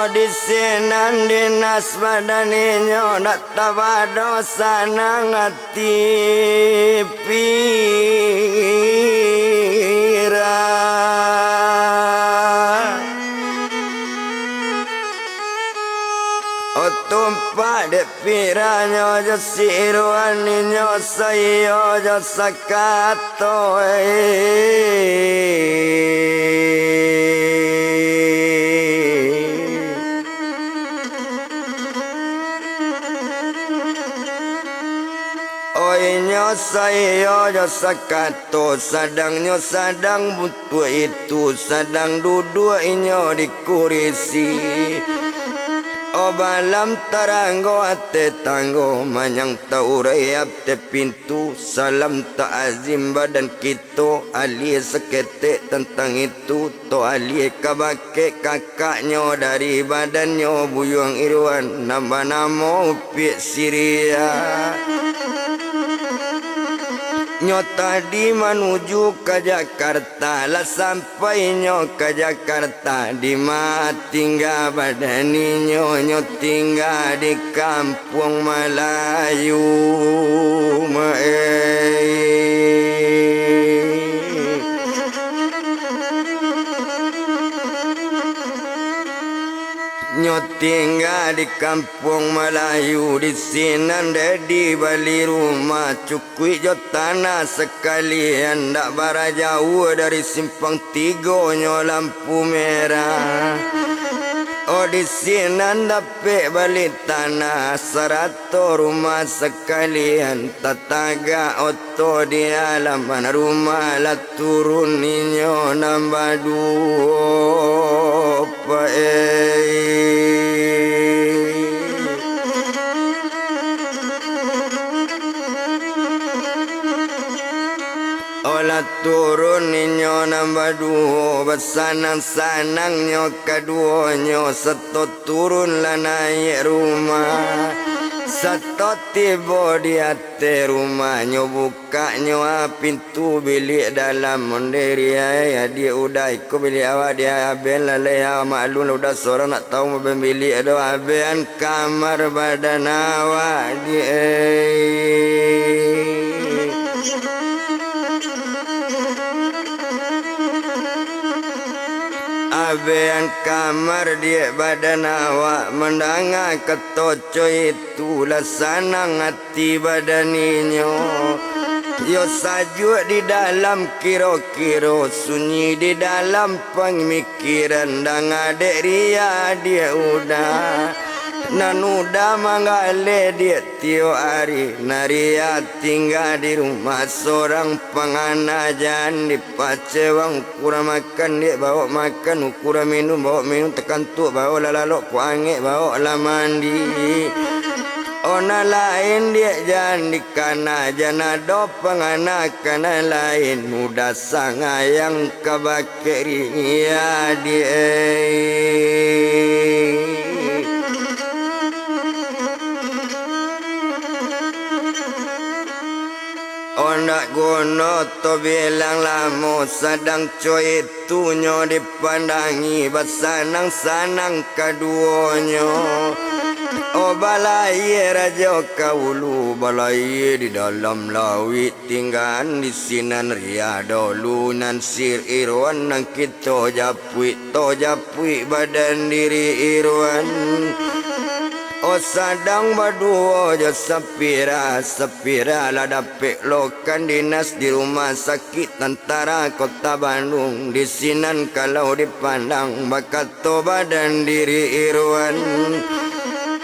Di sinan dinas badan inyo, ndak tabado sanang ati pira. O tumpak dek piranyo jo si Irwan, inyo saiyo jo sakato, eh. O inyo saiyo jo sakato, sadang nyo sadang butuah itu, sadang duduak inyo di kurisi. O balam taranggo ateh tanggo, manyang taurai ateh pintu, salam ta'azim badan kito, alie saketek tantang itu. Tok alie ka bakeh kakaknyo dari badannyo Buyuang Irwan, nan banamo Upiak Siria. Nyo tadi manuju ka Jakarta, lah sampai nyo ka Jakarta, di ma tingga badan inyo, nyo tingga di Kampuang Malayu, ma-, eh. Nyo tingga di Kampuang Malayu, di sinan dek dibali rumah, cukuik jo tanah sakalian, ndak bara jauah dari Simpang Tigo nyo lampu merah. Oh, di sinan dapek bali tanah sarato rumah sakalian, tatagak oto di alaman rumah, lah turun inyo nan baduo, paeh. Oh, lah turun inyo nan baduo, basanang-sanangnyo kaduonyo, sato turun lah naiak rumah. Sato tibo di ateh rumah, nyo bukaknyo, ah, pintu biliak dalam. Ondeh riai, adiak Uda, iko biliak awak, diak Aben, lalai, ah, maklum lah, Uda sorang, ndak tahu maben biliak doh, Aben, kamar badan awak, diak, eh. Abean kamar diak badan awak, mandanga kato co itu lah sanang ati badan inyo. Yo sajuak di dalam kiro-kiro, sunyi di dalam pamikiran, danga dek riak diak Uda. Nan Uda manggaleh diak tiok ari, nan riak tingga di rumah sorang, pangana jan dipacewang. Ukuran makan diak bawok makan, ukuran minum bawok minum, takantuak bawok lah lalok, kok angek bawok lah mandi. Oh, nan lain diak jan dikana, jan ado pangana ka nan lain, Uda sangayang ka bakeh riak diak, eh. Oh, ndak gono to bilang lamo, sadang co itu nyo dipandangi, basanang-sanang kaduonyo. Oh, balayia rajo ka ulu, balayia di dalam lauik, tinggaan di sinan riak dolu, nan si Irwan nan kito japuik, to japuik badan diri Irwan. Oh, sadang baduo jo Sapira, Sapira lah dapek lokan dinas di rumah sakik tantara Kota Bandung. Di sinan kalau dipandang, bakato badan diri Irwan,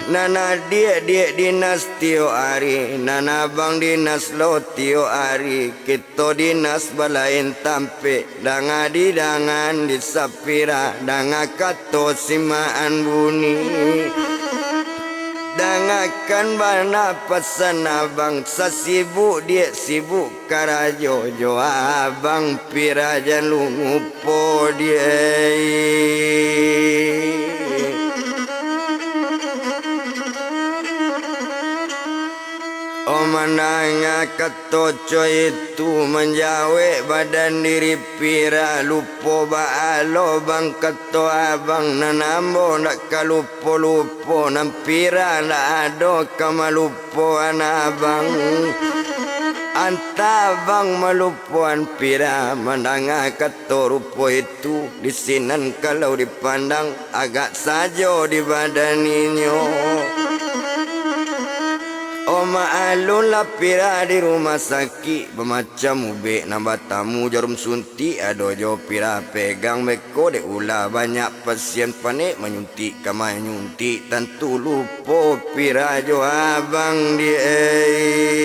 nan adiak diak dinas tiok ari, nan abang dinas lo tiok ari, kito dinas balain tampek. Danga di dangan di Sapira, danga kato simaan bunyi. Dangakan bana pasan abang, sasibuk diak sibuk karajo jo abang Pira, jan lupo diak. Oh, Mandanga kato co itu, manjawek badan diri Pira, lupo baa lo bang kato abang, nan ambo ndak ka lupo-lupo, nan Pira ndak ado ka malupoan abang. Antah abang malupoan Pira, mandanga kato rupo itu, di sinan kalau dipandang, agak sajo di badan inyo. Oh, maklumlah Pira di rumah sakik, bamacam ubek nan batamu, jarum suntik ado jo Pira pegang, beko dek ulah banyak pasien panek manyuntik ka manyuntik, tantu lupo Pira jo abang di, eh.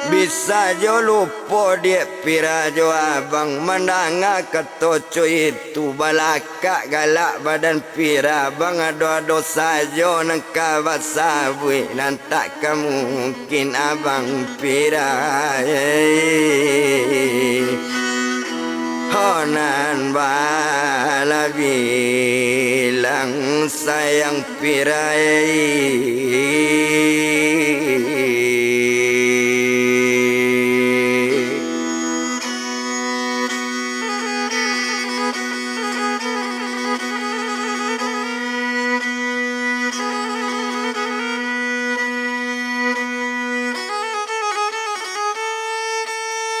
Bisa jo lupo dek Pira jo abang, mandanga kato co itu, balakak galak badan Pira, bang ado-ado sajo nan ka basabuik, nan tak ka mungkin abang Pira, eh. Ho nan bala bilang sayang Pira, eh.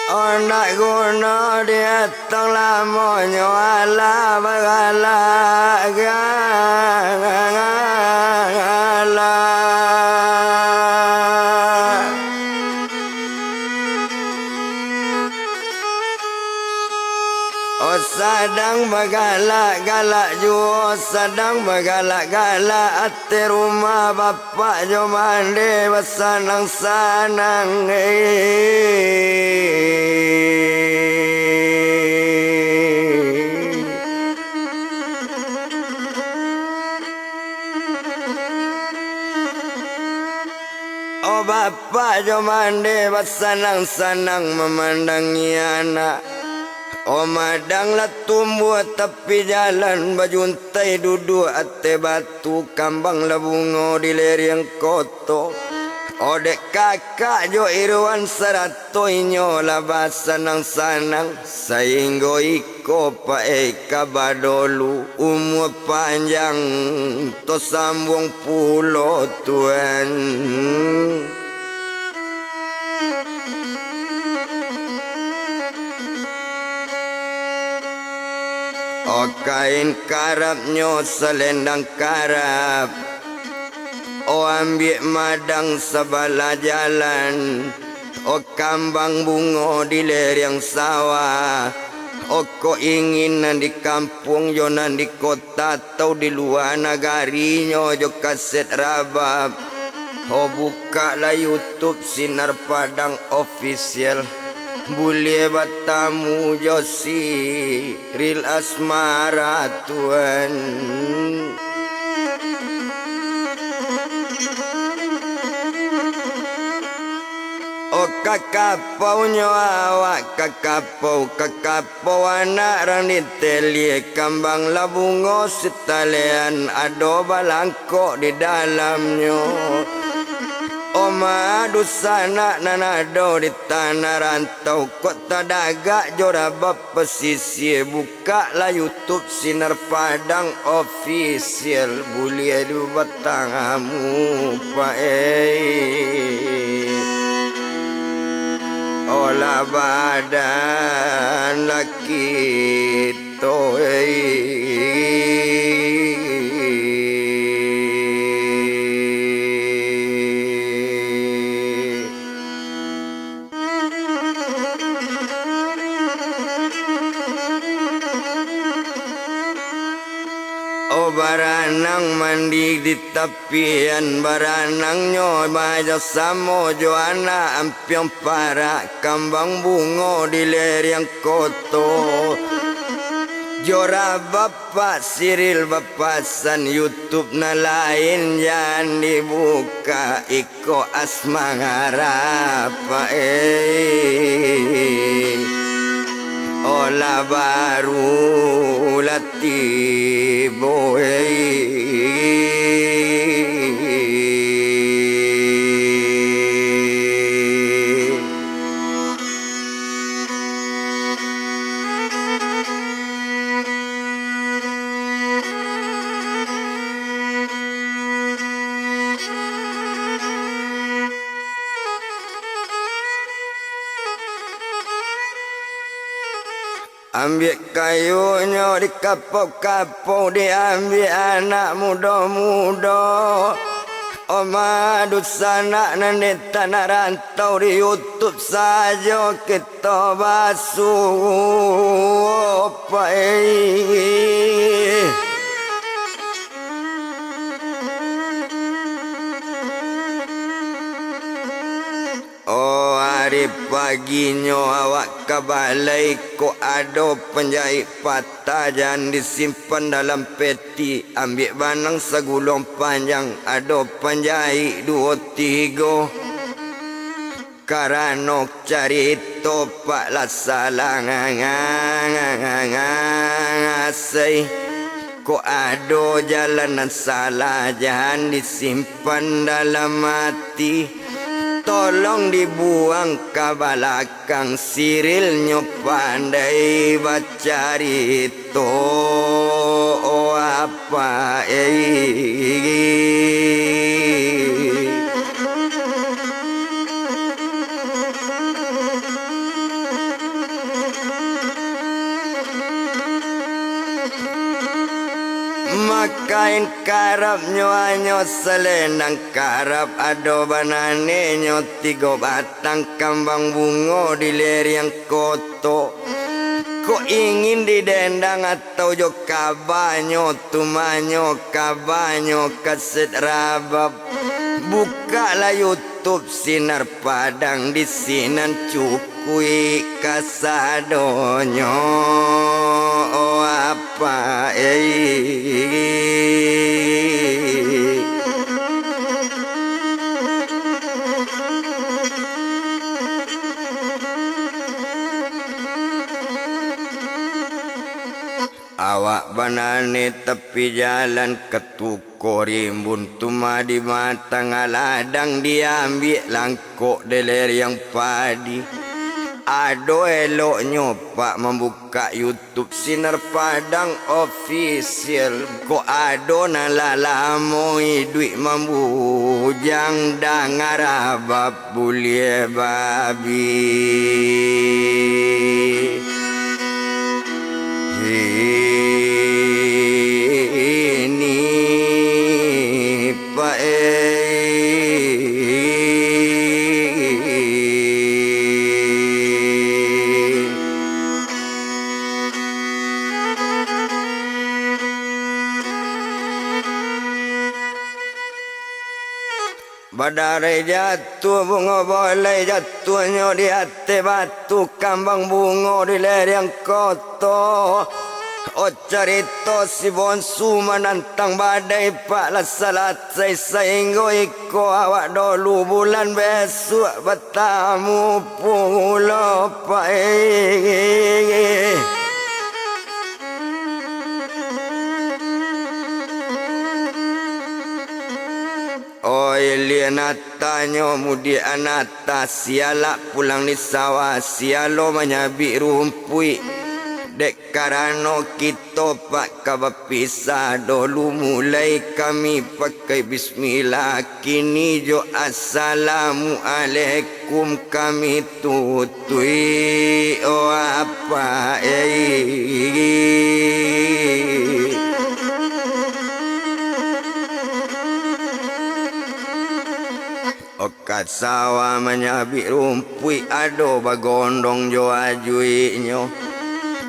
Oh, ndak guno dietong lamonyo, alah bagalak, galak. Oh, sadang bagalak-galak juo, sadang bagalak-galak ateh rumah bapak jo mande basanang-sanang, eh. Oh, bapak jo mande basanang-sanang mamandangi anak. Oh, madang lah tumbuah tapi jalan, bajuntai duduak ateh batu, kambang lah bungo di lereng koto. Oh, dek kakak jo iruan sarato, inyo lah basanang-sanang, sainggo iko paek ka badolu, umua panjang tasambuang pulo, Tuan. Oh, kain karapnyo salendang karap. Oh, ambiak madang sabalah jalan. Oh, kambang bungo di lereng sawah. Oh, kok ingin nan di kampuang jo nan di kota, atau di lua nagarinyo jo kaset rabab. Oh, bukaklah YouTube Sinar Padang Official. Buliah batamu jo Siril Asmara, Tuan. Oh, kakapau nyo awak, kakapau, kakapau anak rang di telie, kambang lah bungo sitalean, ado balangkok di dalamnyo. Oh, ma dunsanak nan ado di tanah rantau, kok tadagak jo rabab pasisia, bukaklah YouTube Sinar Padang Official, buliah di batang amu paek. Olah badan lah kito, eh. Oh, baranang mandi di tapian, baranangnyo bajo samo jo anak ampiang parak, kambang bungo di lereng koto. Jo rabab Pak Siril bapasan, YouTube nan lain jan dibukak, iko Asmara, Pak, eh. Olah baru lah tibo, eh. Ambiak kayunyo dikapau-kapau, diambiak anak mudo-mudo. Oma dunsanak nan di tanah rantau, di YouTube sajo kito basuo, Pak, eh. Oh, ari paginyo awak ka balai, kok ado panjaik patah, jan disimpan dalam peti. Ambiak banang saguluang panjang, ado panjaik duo tigo. Karano carito, Pak, lah salah nga-, nga-, nga-, nga-, nga-, ngasai. Kok ado jalan nan salah, jan disimpan dalam ati. Tolong dibuang ka balakang, sirilnyo pandai bacarito, Pak, eh. Makain karapnyo hanyo salendang karap, ado bananenyo tigo batang, kambang bungo di leriang koto. Kok ingin didendang atau jo kabanyo, tumanyo kabanyo kaset rabab. Bukaklah YouTube Sinar Padang, di sinan cukuik kasadonyo, Pak, eh. Awak banane tapi jalan, katuko rimbun tu mah di batang ladang, diambiak langkok dek leriang padi. Ado eloknyo, Pak, mambukak YouTube Sinar Padang Official. Kok ado nan lah lamo iduik mambujang, danga rabab buliah babi. Ini, Pak, eh. Badarai jatuah bungo bolai, jatuahnyo di ateh batu, kambang bungo di leriang koto. Oh, carito si bonsu manantang badai, Pak, lah salasai, sainggo iko awak dolu, bulan bisuak batamu pulo, Pak, eh. Oi, lian atanyo mudiak anata, sialak pulang di sawah, sialo manyabik rumpuik. Dek karano kito, Pak, ka bapisah dolu, mulai kami pakai bismillah, kini jo assalamualaikum kami tutuik, oh, Apak, eh. Oh, ka sawah manyabik rumpuik, ado bagondong jo ajuiknyo.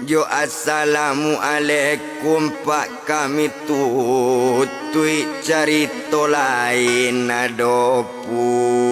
Jo assalamualaikum, Pak, kami tutuik, carito lain ado pu-